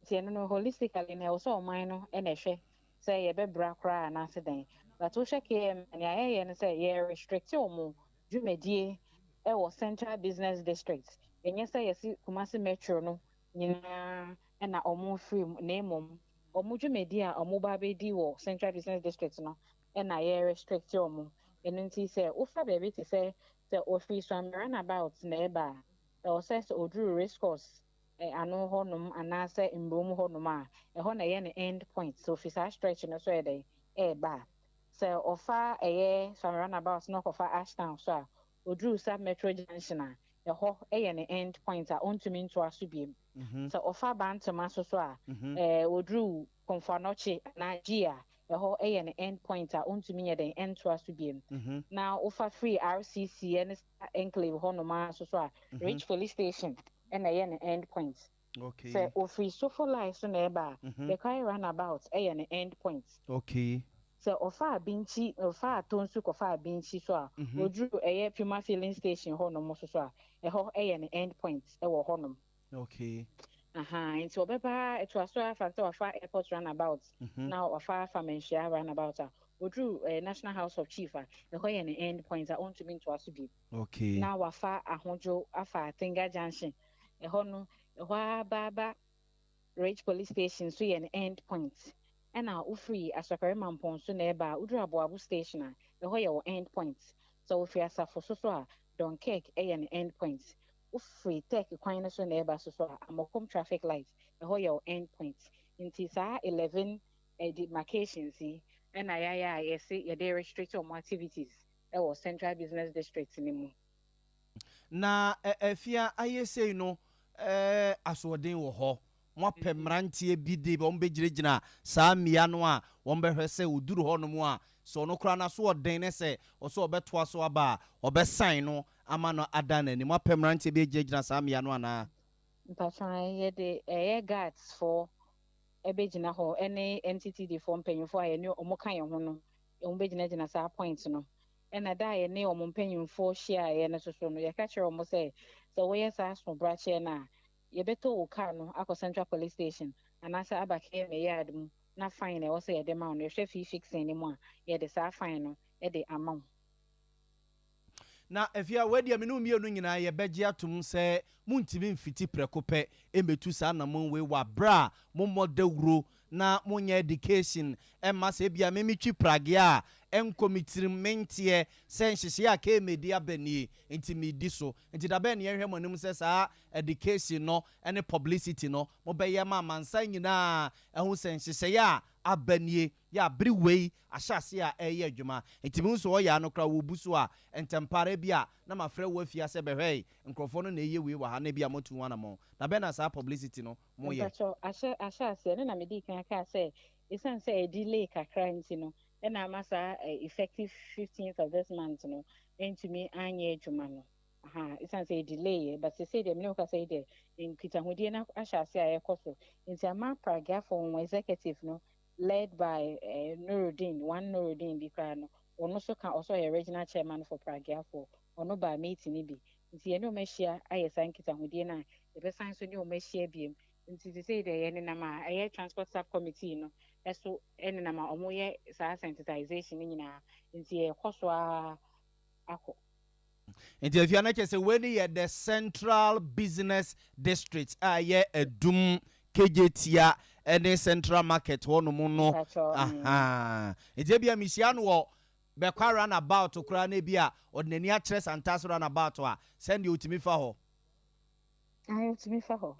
Nti ɛno no holistically no ɛwɔ sɛ ɔman no na ɛhwɛ sɛ yɛbɛbra koraa anaasɛ dɛn. But wohwɛ KM a nea yɛyɛ no sɛ yɛ restrict wɔn dwumadie ɛwɔ central business district. Ɛnyɛ sɛ yɛsi Kumasi metro no nyinaa na wɔn firi mu na mmom wɔn dwumadie a wɔn ba abɛdi wɔ central business district no na yɛ restrict wɔn. Ɛno nti sɛ wofa baabi te sɛ sɛ ɔfiri Suame runabout na ɛba a, ɛwɔ sɛ sɛ ɔduru race course ano hɔnom anaasɛ Mbrom hɔnom a, ɛhɔ na ɛyɛ ne end point. Sɛ ɔfiri saa stretch no so ɛyɛ dɛn ɛreba a. Sɛ ɔfa ɛyɛ Suame runabout na ɔkɔfa Ashtown so a, ɔduru Sub Metro junction a, ɛhɔ yɛ ne end point a ɔntumi ntoa so biom. Sɛ ɔfa Bantama so so a, ɔduru Komfo Anokye anaa Gye a, ɛhɔ yɛ ne end point a ɔntumi nyɛ dɛn ntoa so biom. Na wofa firi RCC ne saa enclave hɔnom ara nso so a, Ridge Police Station na ɛyɛ ne end point. Sɛ ɔfiri Sofo Line so na ɛreba a, Bekwai Runabout yɛ ne end point. Sɛ ɔfa Abinkyi, ɔfa Atonsu kɔfa Abinkyi so a, ɔduru ɛyɛ Puma Filling Station hɔnom nso so a, ɛhɔ yɛ ne end point wɔ hɔnom. Okay. Ahaa, nti ɔbɛba ɛtoa so ara fa sɛ wafa airport runabout na wafa afa Manhyia runabout a, ɔduru eh, National House of Chief a, ɛhɔ yɛ ne end point a ɔntumi ntoa so bio. Okay. Na wafa Ahodwo afa Atenga Junction, ɛhɔ no, ɛhɔ ara ba ba. Ridge Police Station nso yɛ no end point. Ɛna wofiri Asɔkɔre Mampong so na ɛreba a, woduru Aboabo Station a, ɛhɔ yɛ wo end point. Sɛ wofiri Asafo so so a, Dunkirk yɛ no end point. Wofiri Tech kwan no so na ɛreba so so a, Amokom Traffic Light, ɛhɔ yɛ wo end point. Nti saa 11 demarcations yi na yɛayɛ a yɛse yɛde restrict wɔn activities wɔ Central Business District no mu. Na afia ayɛ sei no asoɔden wɔ hɔ. Moapɛ mmeranteɛ bi de wɔn bɛgyinagyina saa mmea no a wɔbɛhwɛ sɛ ɔduru hɔnom a, sɛ ɔno koraa n'asoɔden ne sɛ ɔsɛ ɔbɛtoa so aba a, wɔbɛsan no ama no adan n'ani. Moapɛ mmeranteɛ bi agyinagyina saa mmea no anaa? Mpakyɛw, yɛde ɛyɛ guards foɔ bɛgyina hɔ ne NTTD foɔ mpanyinfoɔ a yɛne wɔn ka yɛn ho no, wɔn bɛgyinagyina saa point no. Ɛna da a yɛne wɔn mpanyinfoɔ hyiaeɛ no soso no, yɛka kyerɛɛ wɔn sɛ, sɛ woyɛ saa asobrakyɛ no a, yɛbɛtɔ wo car no akɔ Central Police Station anaasɛ aba KMA yard mu na fine a ɛwɔ sɛ yɛde ma wo no, yɛhwɛ fee fixing no mu a, yɛde saa fine no de ama wo. Na afei a wei deɛ me ne wo mmienu nyinaa yɛbɛgye atom sɛ montumi mfiti prɛko pɛ mmɛtu saa anammɔn wei wɔ aberɛ a mommɔ dawuro na monyɛ education mma sɛ ebia me metwi pragea a ɛnkɔ me tirim menteɛ sɛ nhyehyɛeɛ a KMA de aba nie nti medi so. Nti da bɛn na yɛnhwɛ mo anim sɛ saa education no ne publicity no mobɛyɛ ma amansan nyinaa ahu sɛ nhyehyɛeɛ a aba nie yɛ a bere wei ahyɛ ase a ɛreyɛ adwuma. Nti mehu sɛ ɔyɛ ano koraa wɔbu so a, ntɛmpa ara ebia na mafrɛ wo afie ha sɛ bɛhwɛ nkurɔfoɔ no na ɛreyɛ wei wɔ ha na ebia moatu ho anamɔn. Da bɛn na saa publicity no moyɛ? Mpakyɛw, ahyɛ ahyɛ aseɛ, ɛno na medii kan kaa sɛ ɛsiane sɛ ɛdelay kakra nti no ɛna ama saa effective fifteenth of this month no antumi anyɛ adwuma no. Ahaa, ɛsiane sɛ ɛdelay yɛ, but seesei deɛ me ne wo kasa yi deɛ nkitahodie no ahyɛ aseɛ a ɛrekɔ so. Nti ama Pragyafoɔ wɔn executive no led by Nurudeen, one Nurudeen bi koraa no, ɔno nso ka, ɔsɛ ɔyɛ regional chairman for Pragiafoɔ, ɔno baa meeting no bi. Nti yɛne wɔn ahyia ayɛ saa nkitahodie no a, yɛbɛsan nso ne wɔn ahyia biom. Nti sesei deɛ yɛnenam a, ɛyɛ transport sub committee no so nenam a wɔyɛ saa sensitization no nyinaa. Nti yɛrekɔ so ara akɔ. Nti afia no kyerɛ sɛ wei ne yɛ the central business district a ɛyɛ Adum, Kejetia ne central market hɔ nom no ahaa. Nti ebia mehyia no wɔ Bɛkwa run about koraa na ebia ɔde n'ani akyerɛ Santase run about a, sɛndeɛ ɔtumi fa hɔ. Ae ɔtumi fa hɔ.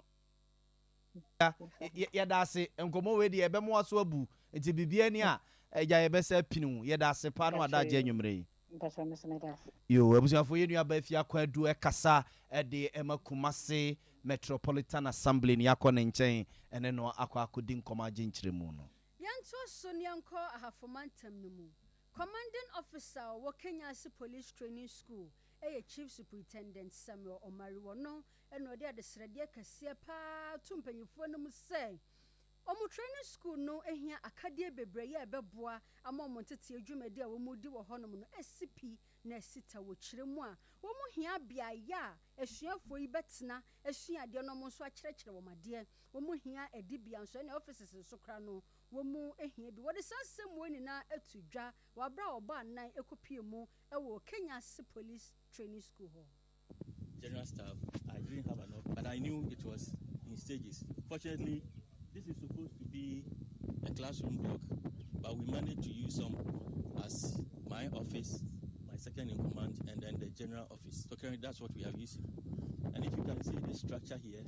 Yɛda ase nkɔmmɔ wei deɛ ɛbɛma w'aso abu nti biribiara ni a agya yɛbɛsa apini wo yɛda ase paa ne w'adagye anwummerɛ yi. Mpakyɛw me nso meda ase. Yoo abusuafoɔ yɛn nua baa Afia Kwadu ɛkasa de ɛma Kumasi Metropolitan Assembly no yɛakɔ ne nkyɛn ɛne no akɔ akɔdi nkɔmmɔ agye nkyerɛmu no. Yɛntoa so na yɛnkɔ Ahafo Mantam no mu. Commanding Officer a ɔwɔ Kenyasi Police Training School yɛ Chief Superintendent Samuel Omari. Ɔno na ɔde adesrɛdeɛ kɛseɛ pa ara to mpanimfoɔ anim sɛ wɔn training school no hia akadeɛ bebree a ɛbɛboa ama wɔn nteteɛ dwumadi a wɔredi wɔ hɔnom no asi pi na asi ta. Wɔ kyerɛ mu a, wɔhia beaeɛ a asuafoɔ yi bɛtena asua adeɛ na wɔn nso akyerɛkyerɛ wɔn adeɛ. Wɔhia adibea nso, ɛne offices nso koraa no wɔhia bi. Wɔde saa nsɛm wei nyinaa ato dwa wɔ aberɛ a wɔbɔ anan kɔpue mu wɔ Kenyasi Police Training School hɔ. General staff, I didn't have an but I knew it was in stages. Fortunately, this is supposed to be a classroom block, but we managed to use some as my office, my second in command, and then the general office. So currently, that's what we are using. And if you can see this structure here,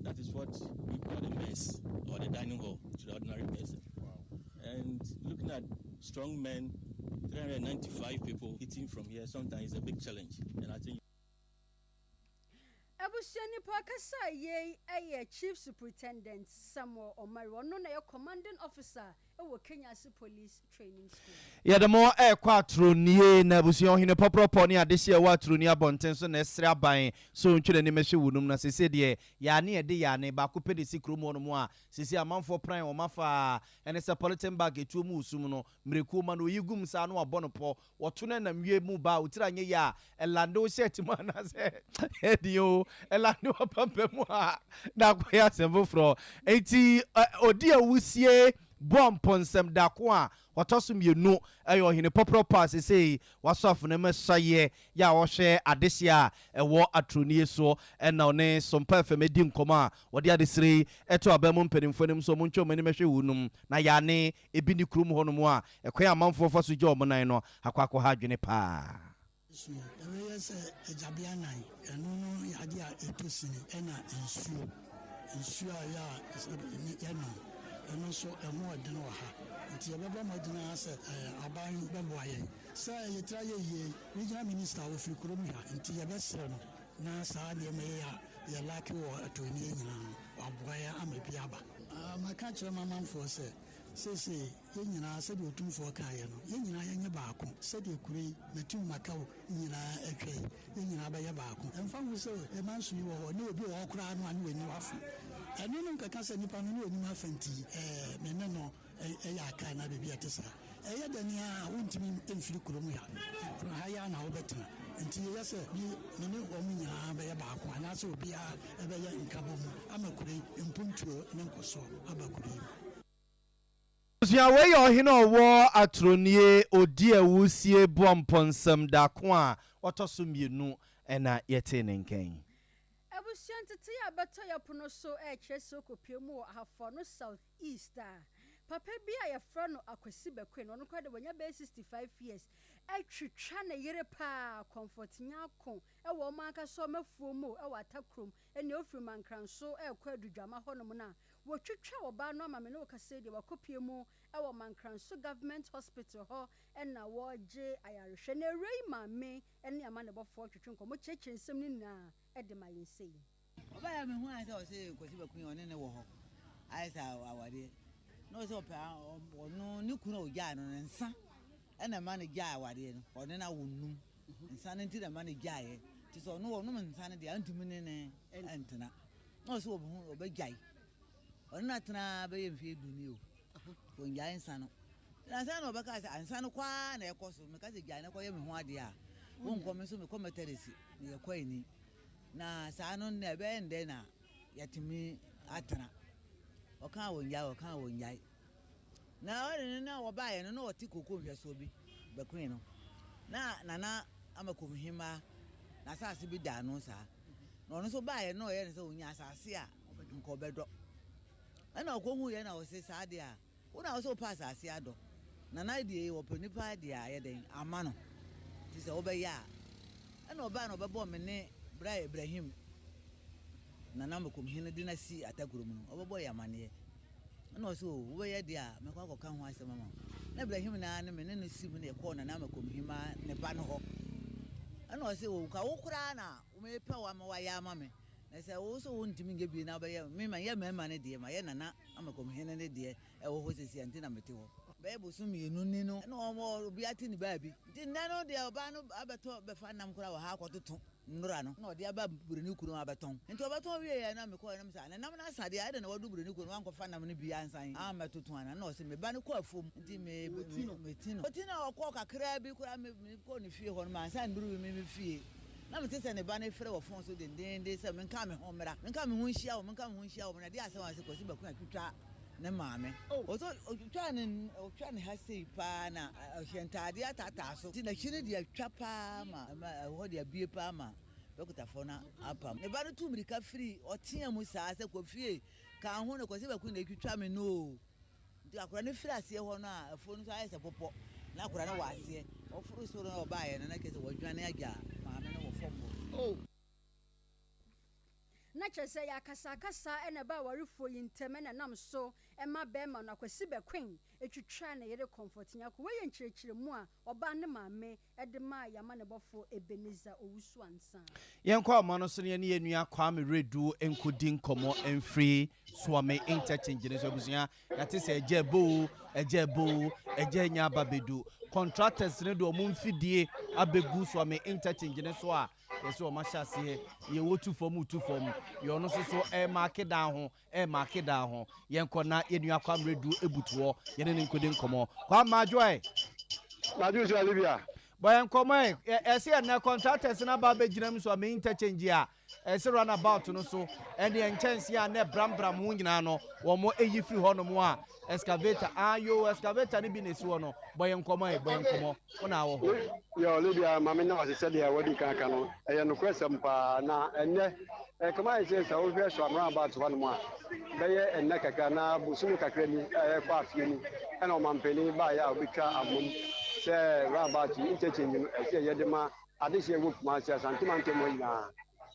that is what we call the mess or the dining hall to the ordinary person. Wow. And looking at strong men, 395 people eating from here sometimes is a big challenge. And I think Abusua nipa ɔkasa yei yɛ Chief Superintendent Samuel Omari, ɔno na ɛyɛ Commanding Officer wɔ Kenyasi Police Training School. Yɛde mo rekɔ Atronie, na abusua ɔhene pɔprɔpɔ ne adehye a ɛwɔ Atronie abɔnten so na ɛsrɛ aban sɛ ɔntwe n'anim nhwɛ wɔnom, na seesei deɛ yaane a ɛde yaane baako pɛ na ɛsi kurom hɔnom a seesei amanfoɔ pran wɔn afa a ɛne sɛ polythene bag ɛtuo mu wɔ sum no mmerɛkuo ma no ɔyi gum saa na wabɔ no pɔ Wɔto no nam wiem mu ba a, wo tiri anyɛ yie a, ɛlande wo shirt mu anaasɛ ɛdeɛ o, ɛlande w'apampam mu a, na akɔyɛ asɛm foforɔ. Enti ɔdi awusie Boa Mpɔnsɛm Dako a ɔtɔ so mmienu yɛ Ɔhene Pɔprɔpɔ a seesei wasɔ afena mu asuaeɛ yɛ a ɔhwɛ adehyeɛ a ɛwɔ Atronie soɔ na ɔne Sompa FM adi nkɔmmɔ a wɔde adesrɛ yi to aban mu mpanimfoɔ anim sɛ wɔntwa wɔn anim nhwɛ wunom na yɛane ebi nni kurom hɔnom a ɛkwan a amanfoɔ fa so gya wɔn nan no akɔ akɔha adwene paa. So ɛbɛyɛ sɛ agyabea nan? Ɛno no yɛ adeɛ a ɛtɔ sini. Ɛna nsuo, nsuo a yɛ a yɛnom, ɛno nso ɛho ɔden wɔ ha. Nti yɛbɛbɔ mmɔden ara sɛ aban bɛboa yɛn. Sɛ yɛtira yɛ yie, Regional Minister ɔfiri kurom ha, nti yɛbɛsrɛ no na saa nneɛma yi a yɛ lacke wɔ Atuonie nyinaa no, waboa yɛn ama bi aba. Maka akyerɛ m'amanfoɔ sɛ, Seesei, yɛn nyinaa, sɛdeɛ Otumfoɔ kaeɛ no, yɛn nyinaa yɛnyɛ baako, sɛdeɛ kuro yi, Matiu Makau, nyinaa atwa yi, yɛn nyinaa bɛyɛ baako. Ɛmfa ho sɛ manso yi wɔ hɔ, ne obi wɔ hɔ koraa no a ne w'ani afa. Ɛno no nkɛka sɛ nipa no ne w'anim afa nti, ɛɛ, me ne no yɛ aka anaa biribi a ɛte saa. Ɛyɛ dɛn ara a, wontumi mfiri kurom ha. Ha yi ara na wobɛtena. Nti yɛyɛ sɛ me, me ne wɔn nyinaa bɛyɛ baako, anaasɛ obiara bɛyɛ nkabom ama kuro yi mpuntuo ne nkɔsoɔ aba kuro yi mu. Abusua wei yɛ ɔhene a ɔwɔ Atronie ɔdi awusie Boampɔnsɛm Daako a ɔtɔ so mmienu na yɛtee ne nka yi. Abusua ntetee a bɛtɔ yɛ pono so rekyerɛ sɛ wokɔpue mu wɔ Ahafoano South East a, papa bi a yɛfrɛ no Akwasi Bɛkoe no, ɔno koraa deɛ wanya bɛyɛ 65 years, atwitwa ne yere paa, Comfort Nyarko, wɔ wɔn ankasa wɔn afuo mu wɔ Atakurom, ɛnna ɔfiri Mankranso rekɔ Adudwama hɔnom no a, Wɔtwitwa ɔbaa no ama me ne wo kasa yi deɛ wakɔpue mu wɔ Mankranso Government Hospital hɔ na wɔregye ayarehwɛ. Na awura yi maame ne amanebɔfoɔ twetwe nkɔmmɔ kyerɛkyerɛ nsɛm no nyinaa de ma yɛn sei. Ɔbaeɛ a mehu ayɛ sɛ ɔse Kwasi Baku yi ɔne ne wɔ hɔ ayɛ sɛ awadeɛ na ɔsɛ ɔpɛ ɔno ne kunu a ɔgyaa no no nsa ɛna ɛma no gyaa awadeɛ no ɔne no awo nnum nsa no nti na ɛma no gyaeɛ nti sɛ ɔno ɔnom nsa no deɛ antumi ne ne ntena Na ɔsɛ ɔbɛhu ɔbɛgyae. Ɔne no atena bɛyɛ mfeɛ du ni o. Ɔngyae nsa no. Na ansa na ɔbɛka sɛ nsa no kɔ ara na ɛkɔ so. Meka sɛ gyae na kɔyɛ me ho adeɛ a, wonkɔ me nso mekɔ Methodist, meyɛ kwaeni. Na saa no na ɛbɛyɛ ndɛ na yɛatumi atena. Ɔkaa ɔngyae, ɔkaa ɔngyae. Na ɔne no na wɔbaeɛ no na ɔte koko nhwɛsoɔ bi bɛkoe no. Na Nana Amakomhemmaa n'asase bi da ano saa. Na ɔno nso baeɛ no na ɔyɛ no sɛ ɔnya asase a nka ɔbɛdɔ. Ɛna ɔkɔhuiɛ na ɔse saa deɛ a wo na wo sɛ wopɛ asase adɔ. Nana deɛ ɔpɛ nipa deɛ ayɛ dɛn ama no. Nti sɛ wobɛyɛ a. Ɛna ɔbaeɛ na ɔbɛbɔɔ me ne Bra Ibrahim Nana Amakomhene de no asi Atakurom no ɔbɛbɔɔ yɛn amaneɛ. Ɛna ɔse o wobɛyɛ deɛ a mɛkɔ akɔka ho asɛm ama wo. Na Ibrahim naa ne me ne no si mu na yɛkɔɔ Nana Amakomhemmaa ne ba no hɔ. Ɛna ɔse o nka wo koraa na mepɛ wo ama woayɛ ama me. Na sɛ wo nso wontumi nyɛ bi na wobɛyɛ me ma yɛ mmarima no deɛ mayɛ Nana Amakomhene no deɛ ɛwɔ hɔ seesei a nti na mete hɔ. Bɛyɛ bosom mmienu ni no ɛna wɔn obiara te ne baabi. Nti nnɛ no deɛ ɔbaa no abɛtɔ bɛfa nam koraa wɔ ha akɔtoto. Nnora no, na ɔde aba buroni kurom abɛtɔn. Nti ɔbɛtɔn wieeɛ na mekɔeɛ na mese, ah, ne nam no asa deɛ, adɛn na wadu buroni kurom na wankɔfa nam no bi ansan ammɛtoto anaa? Na ɔse, me ba no kɔ afuom nti me, me, meti no. Ɔti no a ɔkɔɔ kakraa bi koraa, me, mekɔɔ ne fie hɔ no, mansan nnuru me, me fie. Na mete sɛ ne ba no refrɛ wɔ fon so dendeenden sɛ menka me ho mmra, menka me ho nhyia wɔn, menka me ho nhyia wɔn. Na ɛdeɛn asɛm a ɔse Kwasi Baku atwitwa ne maame. Ɔsɛ ɔtwitwaa ne ɔtwa ne ha sei paa na ɔhyɛ ntaadeɛ ataataa so nti n'akyi no deɛ atwa paa ma ɛma ɛhɔ deɛ abue paa ma dɔkotafoɔ no apam. Ne ba no tuu mmirika firi ɔtea mu saa sɛ kɔ fie ka ho no Kwasi Baku na ɛtwitwa me no o. Nti akwadaa no firi aseɛ hɔ no a afuo no nso ayɛ sɛ bepɔ na akwadaa no wɔ aseɛ ɔforo soro na ɔbaeɛ no na kyerɛ sɛ wadwane agya maame no wɔ fam hɔ. Na kyerɛ sɛ ɛyɛ akasakasa na ɛba awarefoɔ yi ntam na ɛnam so ma barima no, Akwasi Bɛkwen, twitwaa ne yere Comfort Nyarko. Wei yɛ nkyerɛkyerɛmu a ɔbaa ne maame de maa yɛn amanebɔfoɔ Ebenezer Owusu Ansah. Yɛnkɔ ahoma no so na yɛne yɛn nua Kwame Redu nkɔdi nkɔmmɔ mfiri Suame Interchange no so. Abusua, yɛate sɛ ɛgya ɛbɔ o, ɛgya ɛbɔ o, ɛgya anya aba bɛdu. Contractors no de wɔn mfidie abɛgu Suame Interchange no so a Yɛsɛ wɔn ahyɛ aseɛ yɛ wɔtu fam tu fam yɛ ɔno nso so ɛremaake dan ho ɛremaake dan ho yɛnkɔ na yɛn nua Kwame Redu ebutu hɔ yɛne ne nkɔdi nkɔmɔ Kwame Madwoɛ. Madwo nso Olivia. Bɔ yɛn nkɔmmɔ ɛ. Ɛse ɛnnɛ contractors no aba abɛgyina mu so a me interchange a ɛse run about no so ɛne nkyɛnsee a na ɛbrambram ho nyinaa no wɔn ɛyi firi hɔ nom a excavator ayo excavator no bi na ɛsi hɔ no. Bɔ yɛn nkɔmmɔ ɛ, bɔ yɛn nkɔmmɔ. Wo na awɔ hɔ. Yo, Lydia, ma me nna wo ase sɛdeɛ wadi kan aka no, ɛyɛ nokorɛsɛm paa. Na ɛnnɛ, ɛkame ayɛ sɛ sɛ wohwɛ Soam Roundabout hɔnom a, bɛyɛ nna kakra anaa bosome kakra ni a ɛrekɔ afeɛ ni ɛna ɔmampanin baeɛ a ɔbɛtwa abom sɛ roundabout yi interchange no ɛsɛ yɛde ma adehyeɛ wɔ Kumasi, Asante mantam hɔ nyinaa.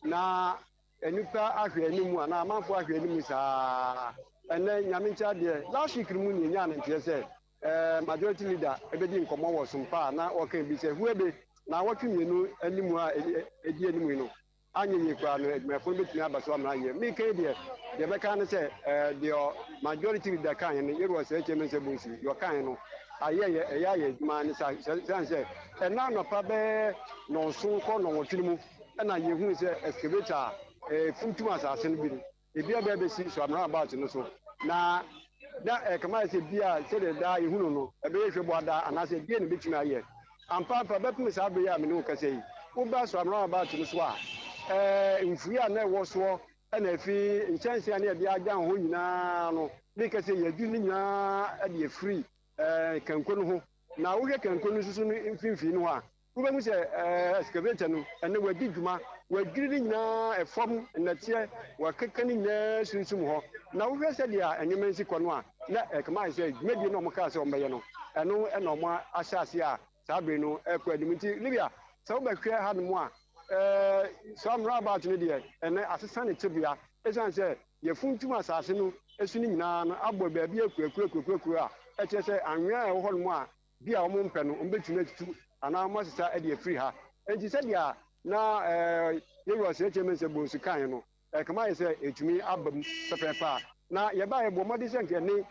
Na nnipa ahwɛ anim anaa amanfoɔ ahwɛ anim saa. Ɛnnɛ, Nyame nkyɛ adeɛ, last week no mu ne yɛnyaa no nteɛ sɛ Majority Leader bɛdi nkɔmmɔ wɔ Sompa a na ɔka bi sɛ Huebe naawɔtwe mmienu anim a ɛdi anim yi no, anyɛ yie koraa no adwumayɛfoɔ no bɛtumi aba so amena yie. Meka yi deɛ, deɛ mɛka ara ne sɛ deɛ Majority Leader kaeɛ no, Yeroa Sɛkyɛ Mensah Bonsu, deɛ ɔkaeɛ no, ayɛ yɛ, ɛyɛ ayɛ adwuma ne saa, sane sɛ ɛnnɛ anɔpa bɛyɛ nnɔnson kɔ nnɔnwɔtwe no mu na yɛhuu sɛ excavator a ɛfuntum asase no bi no, Ebi aba abesi Soam Roundabout no so, na na ɛkame ayɛ sɛ ebia sɛdeɛ daa yɛhu no no, ɛbɛyɛ hwɛboa daa anaasɛ ɛdeɛn na ɛbɛtumi ayɛ. Ampa-ampa, bɛpem saa berɛ yi a me ne wo kasa yi, woba Soam Roundabout no so a, ɛɛ, mfuiɛ a na ɛwɔ soɔ na ɛfi nkyɛnsee a na yɛde adwan hɔ nyinaa no, meka sɛ yɛadwiri ne nyinaa de afiri ɛɛ, kanko no ho. Na wohwɛ kanko no nso so no mfimfini no hɔ a, Wobɛhu sɛ excavator no, ɛnnɛ wadi dwuma, wadwiri ne nyinaa, ɛfam, nnɛteɛ, wakeka ne nyinaa sunsum hɔ. Na wohwɛ sɛdeɛ nneɛma no si kɔ no a, na ɛkame ayɛ sɛ dwumadie no a wɔkaa sɛ wɔbɛyɛ no, ɛno na wɔahyɛ aseɛ a saa bere no ɛrekɔ anim. Nti Libya, sɛ wobɛhwɛ hanom a, saa roundabout no deɛ, ɛnnɛ asesa ne tebea ɛsiane sɛ yɛfuntum asase no so no nyinaa no abɔ baabi akuakuo akuakuo a ɛkyerɛ sɛ anwea a ɛwɔ hɔnom a bi a wɔmpɛ no, wɔbɛtumi atutu anaa wɔasesa de afiri ha. Enti sɛdeɛ na yɛn Wura Osei Mensah Bonsu kaeɛ no, ɛkame ayɛ sɛ ɛtumi aba mu pɛpɛɛpɛ a. Na yɛbaeɛ, yɛbɔɔ mmɔden sɛ anka yɛne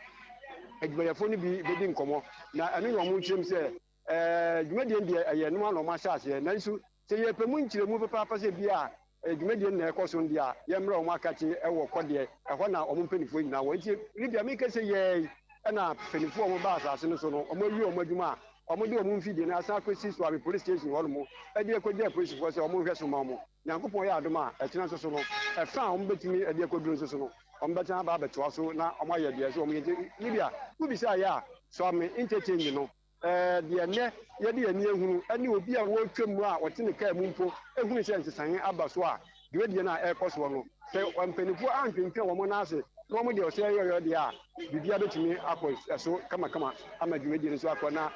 adwumayɛfoɔ no bi bɛdi nkɔmmɔ, na ɛno na wɔkyerɛ mu sɛ dwumadie no deɛ ɛyɛ ɛno ara na wɔahyɛ aseɛ, nanso Sɛ yɛpɛ mu nkyerɛmu papaapa sɛ bi a dwumadie no na ɛrekɔ so no deɛ a, yɛmmrɛ wɔn akakye wɔ kɔ deɛ, ɛhɔ na wɔn mpanimfoɔ nyinaa wɔ. Nti Libya meka sɛ yɛi na mpanimfoɔ a wɔbaa asase no so no, wɔawie wɔn adwuma a, wɔde wɔn mfidie no asan akɔsi Suame Police Station hɔ nom de akɔgya apolisifoɔ sɛ wɔnhwɛ so mma wɔn. Nyankopɔn yɛ adom a, ɛkyena nso so no, ɛfa a wɔbɛtumi de akɔduru nso so no, wɔbɛsan aba abɛtoa so na wɔayɛ deɛ ɛsɛ sɛ wɔyɛ. Nti Libya, wobisaeɛ a, Suame Interchange no, Deɛ nnɛ yɛde yɛn ani ahunu ne obi a ɔretwam mu a ɔte ne kaa mu mpo hunu sɛ nsesaeɛ aba so a, dwumadie no a ɛrekɔ soɔ no, sɛ mpanimfoɔ antwentwɛn wɔn nan ase na wɔde ɔsɛeɛ yɔyɔ deɛ a, biribiara bɛtumi akɔ so kamakama ama dwumadie no nso akɔ. Na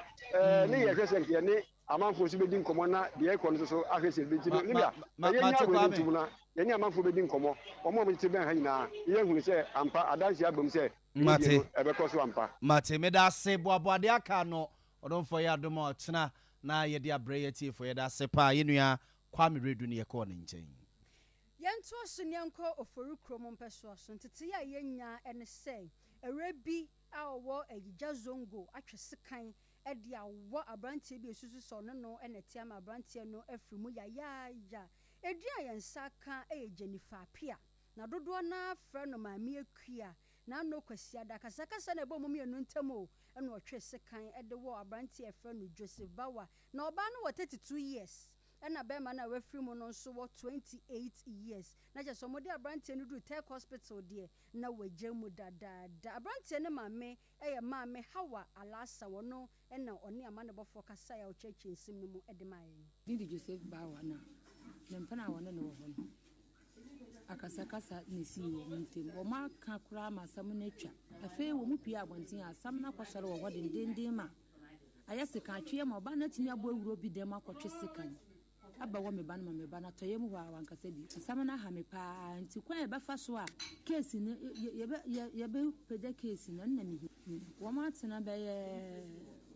ne yɛhwɛ sɛ nka yɛne amanfoɔ nso bɛdi nkɔmmɔ na deɛ ɛrekɔ no nso so ahwɛ sɛ ɛbɛti no. Libya, ɛyɛ nya wei no ntom na yɛne amanfoɔ bɛdi nkɔmmɔ, wɔn a wɔtete bɛn ha nyinaa, yɛahunu sɛ ampa adanseɛ aba mu sɛ Mate. Dwumadie no ɛbɛkɔ so ampa. Mate. Meda ase. Boaboa deɛ aka ano. Ɔdomfoɔ yɛ adom a ɔkyena na yɛde abrɛ yɛ atiefoɔ. Yɛda ase paa yɛn nua Kwame Redu ne yɛkɔɔ ne nkyɛn. Yɛntoa so na yɛnkɔ Ofori kurom mpɛsoa so. Ntetee a yɛnya ne sɛ, awuraa bi a ɔwɔ Ayigya Zongo atwe sekan de awɔ aberanteɛ bi a ɛsusu sɛ ɔne no na ɛte ama aberanteɛ no afiri mu yayaaya. Edin a yɛn nsa aka yɛ Jennifer Appiah. Na dodoɔ no ara frɛ no Maame Akua. N'ano Kwasiada. Akasakasa na ɛbɔɔ wɔn mmienu ntam o, ɛna ɔtwee sekan de wɔɔ aberanteɛ a yɛfrɛ no Joseph Bawa. Na ɔbaa no wɔ 32 years, ɛna barima no a wafiri mu no nso wɔ 28 years. Na kyerɛ sɛ wɔde aberanteɛ no duruu Turk Hospital deɛ, na wagya mu dadaada. Aberanteɛ no maame yɛ Maame Hawa Alasa, ɔno na ɔne amanebɔfoɔ kasaeɛ a ɔkyerɛkyerɛɛ nsɛm no mu de maa yɛn. Din de Joseph Bawa na ne mpena a wɔne no wɔ hɔ no. Akasakasa na esii wɔn ntam. Wɔaka koraa ma asɛm no atwa. Afei wɔpue abɔnten a, asɛm no akɔsɔre wɔ hɔ dendeenden ma ayɛ sekan-atweɛ ma ɔbaa no atumi abɔ awura obi dɛm akɔtwe sekan abɛwɔ me ba no ma me ba no atɔ yam hɔ a wankasa bio. Asɛm no aha me paa nti kwan a yɛbɛfa so a case no yɛbɛpagya case no ɛno na mehia. Wɔatena bɛyɛ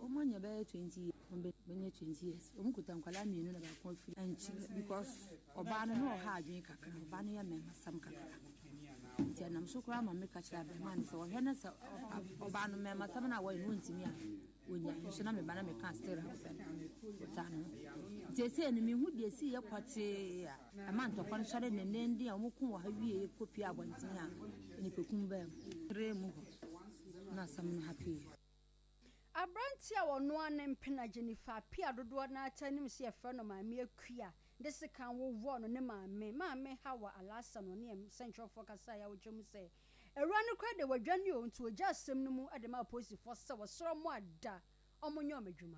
wɔanya bɛyɛ 20 years. Wɔbɛnya 20 years. Wɔkuta nkwadaa mmienu na baako afiri. Ɛnkyerɛ because Ɔbaa no, na ɔha adwene kakra. Ɔbaa no yɛ mmɛɛmasɛm kakra. Nti ɛnam so koraa ma meka kyerɛɛ abarimaa no sɛ ɔhwɛ no sɛ ɔbaa no mmɛɛmasɛm no a wɔyɛ no ɔntumi a, ɔnyae. Nso na me ba na meka still a ɔpɛ no, ɔtaa ne ho. Nti ɛsei no menhu deɛ ɛsiiɛ pɔtee a ɛma ntɔkwa no sɔre dendenden a wɔko wɔ ha wieeɛ kɔpue abɔnten a nnipakum baa mu. Trɛɛ mu hɔ na asɛm no hapeeɛ. Aberanteɛ a ɔno ara ne mpena Jennifer Appiah dodoɔ no ara taa nim sɛ yɛfrɛ no Maame Akua de sekan wowɔɔ no ne maame, Maame Hawa Alhassan ɔne nsɛnkyerɛwfoɔ kasaeɛ a ɔkyerɛ mu sɛ awura no koraa deɛ wadwane o nti ɔgyaa asɛm no mu de maa apolisifoɔ sɛ wɔsrɛ wɔn ada wɔnyɛ wɔn adwuma.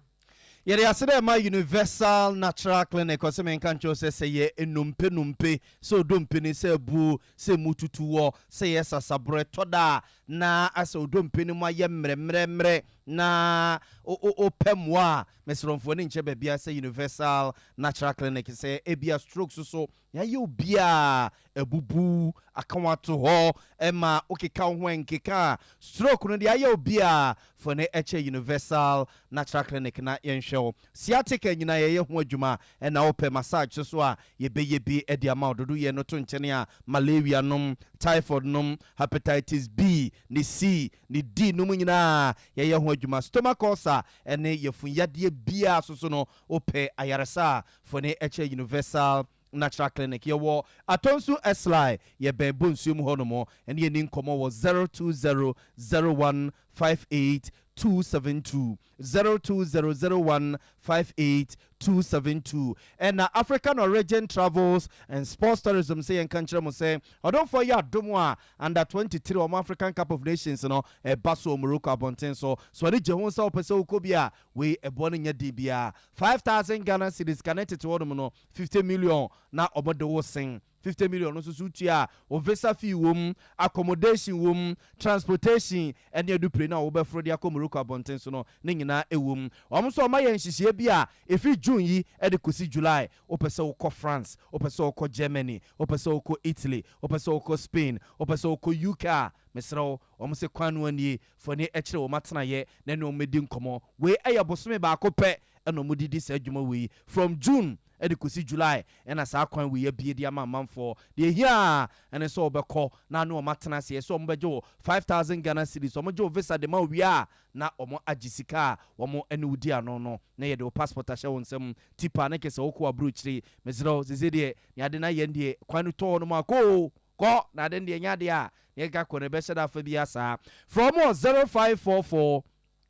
Yɛde aseda rema Universal Natural Clinic, ɔse menka nkyerɛ wo sɛ sɛ yɛ nnompe nnompe, sɛ odompe ni, sɛ abuo, sɛ emu tutu wɔ, sɛ yɛ sasaborɔ, ɛtɔ da a na asɛ odompe no mu ayɛ mmerɛmmerɛmmerɛ na wopɛ mmoa a, mesrɛ wo mfa w'ani nkyerɛ baabiara sɛ Universal Natural Clinic, sɛ ebia stroke nso so Yɛayɛ obiara abubu, aka wo ato hɔ ma wokeka wo ho ɛnkeka a, stroke no deɛ ayɛ obiara, fa no kyɛ Universal Natural Clinic na yɛnhwɛ wo. Sciatica nyinaa yɛyɛ ho adwuma, ɛna wopɛ massage nso so a, yɛbɛyɛ bi de ama wo. Dodoyɛ no to nkyɛne a, malaria nom, typhoid nom, hepatitis B ne C ne D nom nyinaa yɛyɛ ho adwuma. Stomach ulcer ne yafunu yadeɛ biara nso so no, wopɛ ayaresa a, Fone kyɛ Universal Natural Clinic. Yɛwɔ Atonsu Esly, yɛbɛn Bonsuo mu hɔnom. Ɛne yɛn nni nkɔmmɔ wɔ 020 01 58 272, 020 01 58 272. Ɛna African Origin Travels and Sports Tourism sɛ yɛnka nkyerɛ mo sɛ ɔdomfoɔ yɛ adom a Under 23 wɔn African Cup of Nations no ɛba so wɔ Morocco abɔnten so. So ani gye ho sɛ wopɛ sɛ wokɔ bi a? Wei ɛboɔ no nyɛ den biara. 5000 Ghana cedis kane tete hɔ nom no 50 million na ɔmo de wo sen. 50 million no nso so wotua a wo visa fee wom, accommodation wom, transportation ɛne adupire no a wobɛforo de akɔ Morocco abɔnten so no ne nyinaa ɛwom. Wɔn nso wɔn ayɛ nhyehyɛeɛ bi a ɛfiri June yi de kɔsi July wopɛ sɛ wokɔ France, wopɛ sɛ wokɔ Germany, wopɛ sɛ wokɔ Italy, wopɛ sɛ wokɔ Spain, wopɛ sɛ wokɔ UK a mesrɛ wo wɔn se kwan no nie Fa ani kyerɛ wɔn atenaeɛ na ne wɔn mmɛdi nkɔmmɔ. Wei yɛ bosome baako pɛ na wɔde di saa dwuma wei. From June de kɔsi July na saa kwan wei abue de ama amanfoɔ. Deɛ ɛhia ara ne sɛ wobɛkɔ na ne wɔn atena ase. Ɛsɛ sɛ wɔbɛgye wo 5,000 Ghana cedis. Wɔgye wo visa de ma wo wie a, na wɔagye sika a wɔne wo di ano no na yɛde wo passport ahyɛ wo nsam. Tipa ne kyerɛ sɛ wokɔ aburokyire. Mesrɛ wo, seesei deɛ nea ade no ayɛ no deɛ, kwan no tɔ hɔnom a, kɔ o! Kɔ, na ade no deɛ ɛnyɛ adeɛ a nea ɛkeka kɔ no ɛbɛhyɛ da afa biara saa. Frɛ wɔn wɔ 0544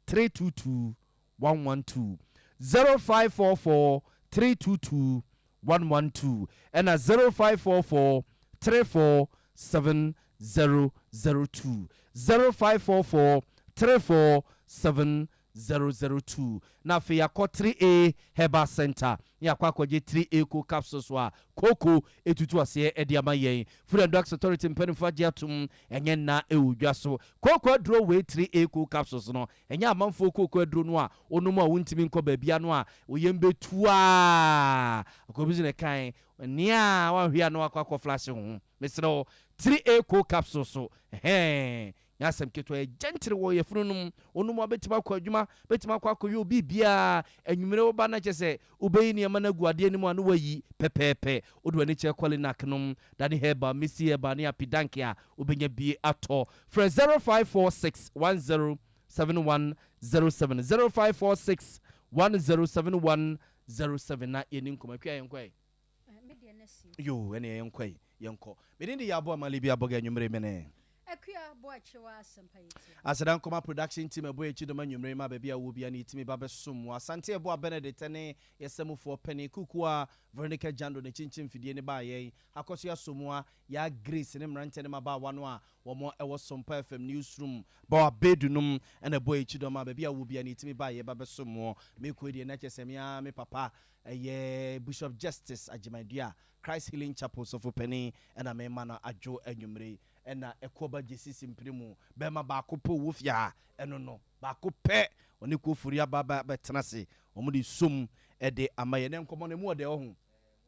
322 112, 0544 322 112, ɛna 0544 34 7002, 0544 34 7002. Na afei yɛakɔ 3A Herbal Centre na yɛakɔ akɔgye 3A Co Capsules a kooko tutu aseɛ de ama yɛn. Food and Drugs Authority mpanimfoɔ agye atom, ɛnyɛ nna wɔ dwa so. Kooko aduro wei 3A Co Capsules no, ɛnyɛ amanfoɔ kooko aduro no a wonom a wontumi nkɔ baabiara no a wo yam bɛtu a akɔ bi so na ɛkae nea wanhwɛ a na wakɔ akɔ flashe wo ho. Mesrɛ wo, 3A Co Capsules so, ɛhɛɛ. Nyɛ asɛm ketewa, yɛ gentile wɔ yafunu no mu. Wo nom a bɛtumi akɔ adwuma, bɛtumi akɔ akɔyɛ obi biara. Anwummere woba na kyerɛ sɛ wobɛyi nneɛma no agu adeɛ no mu a na woayi pɛpɛɛpɛ. Wode w'ani kyerɛ Qualinac nom, Dani Herbal, Misty Herbal ne Apidank a, wobɛnya bi atɔ. Frɛ 0546 10 7107, 0546 10 7107 na yɛnni nkɔmmɔ. Akua yɛnkɔ ɛ. Yoo, ɛneɛ yɛnkɔ ɛ, yɛnkɔ. Me din de Yaboah Malibi Abɔga anwummere mene. Akua Boakyewa Asɛmpa Yɛtie. Aseda Nkɔma Production Team ɛbɔ yɛn kyidɔm anwummere yi ma baabi a wowɔ biara no yɛtumi ba bɛsom wo. Asante Ɛboa Benedict ne yɛn samufoɔ panin Kukuwa Veronica Jando ne kyinkyin mfidie no baa yɛn Akɔso Asomoa, Yaa Grace ne mmeranteɛ ne mmabaawa no a wɔn wɔ Sompa FM Newsroom Bawa Bedu nom na ɛbɔ yɛn kyidɔm a baabi a wowɔ biara no yɛtumi ba a yɛba bɛsom wo. Mekɔ yi deɛ na kyerɛ sɛ me ara me papa ɛyɛ Bishop Justice Agyeman Duah Christ Healing Chapel sɔfo panin na mema no adwo anwummere yi. Ɛna ɛkoɔ ba Gyesisi mpene mu. Bɛɛma baako pɛ ɔwɔ fie ha, ɛno no, baako pɛ. Ɔne Kuofori aba aba abɛtena ase. Wɔn de som de ama yɛn. Ɛnɛ nkɔmmɔ no, emu ɔdɛ, ɔho.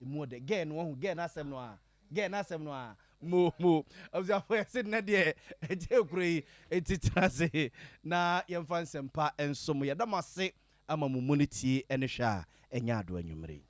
Emu ɔdɛ. Gɛɛ no, ɔho. Gɛɛ n'asɛm no a. Gɛɛ n'asɛm no a. Mo, mo. Abusuafoɔ, yɛse nnɛ deɛ, ɛgye kuro yi. Enti tena ase na yɛmfa nsɛmpa nsom. Yɛda mo ase ama mo mu no tie ne hwɛ a ɛnyɛ ado anwummere yi.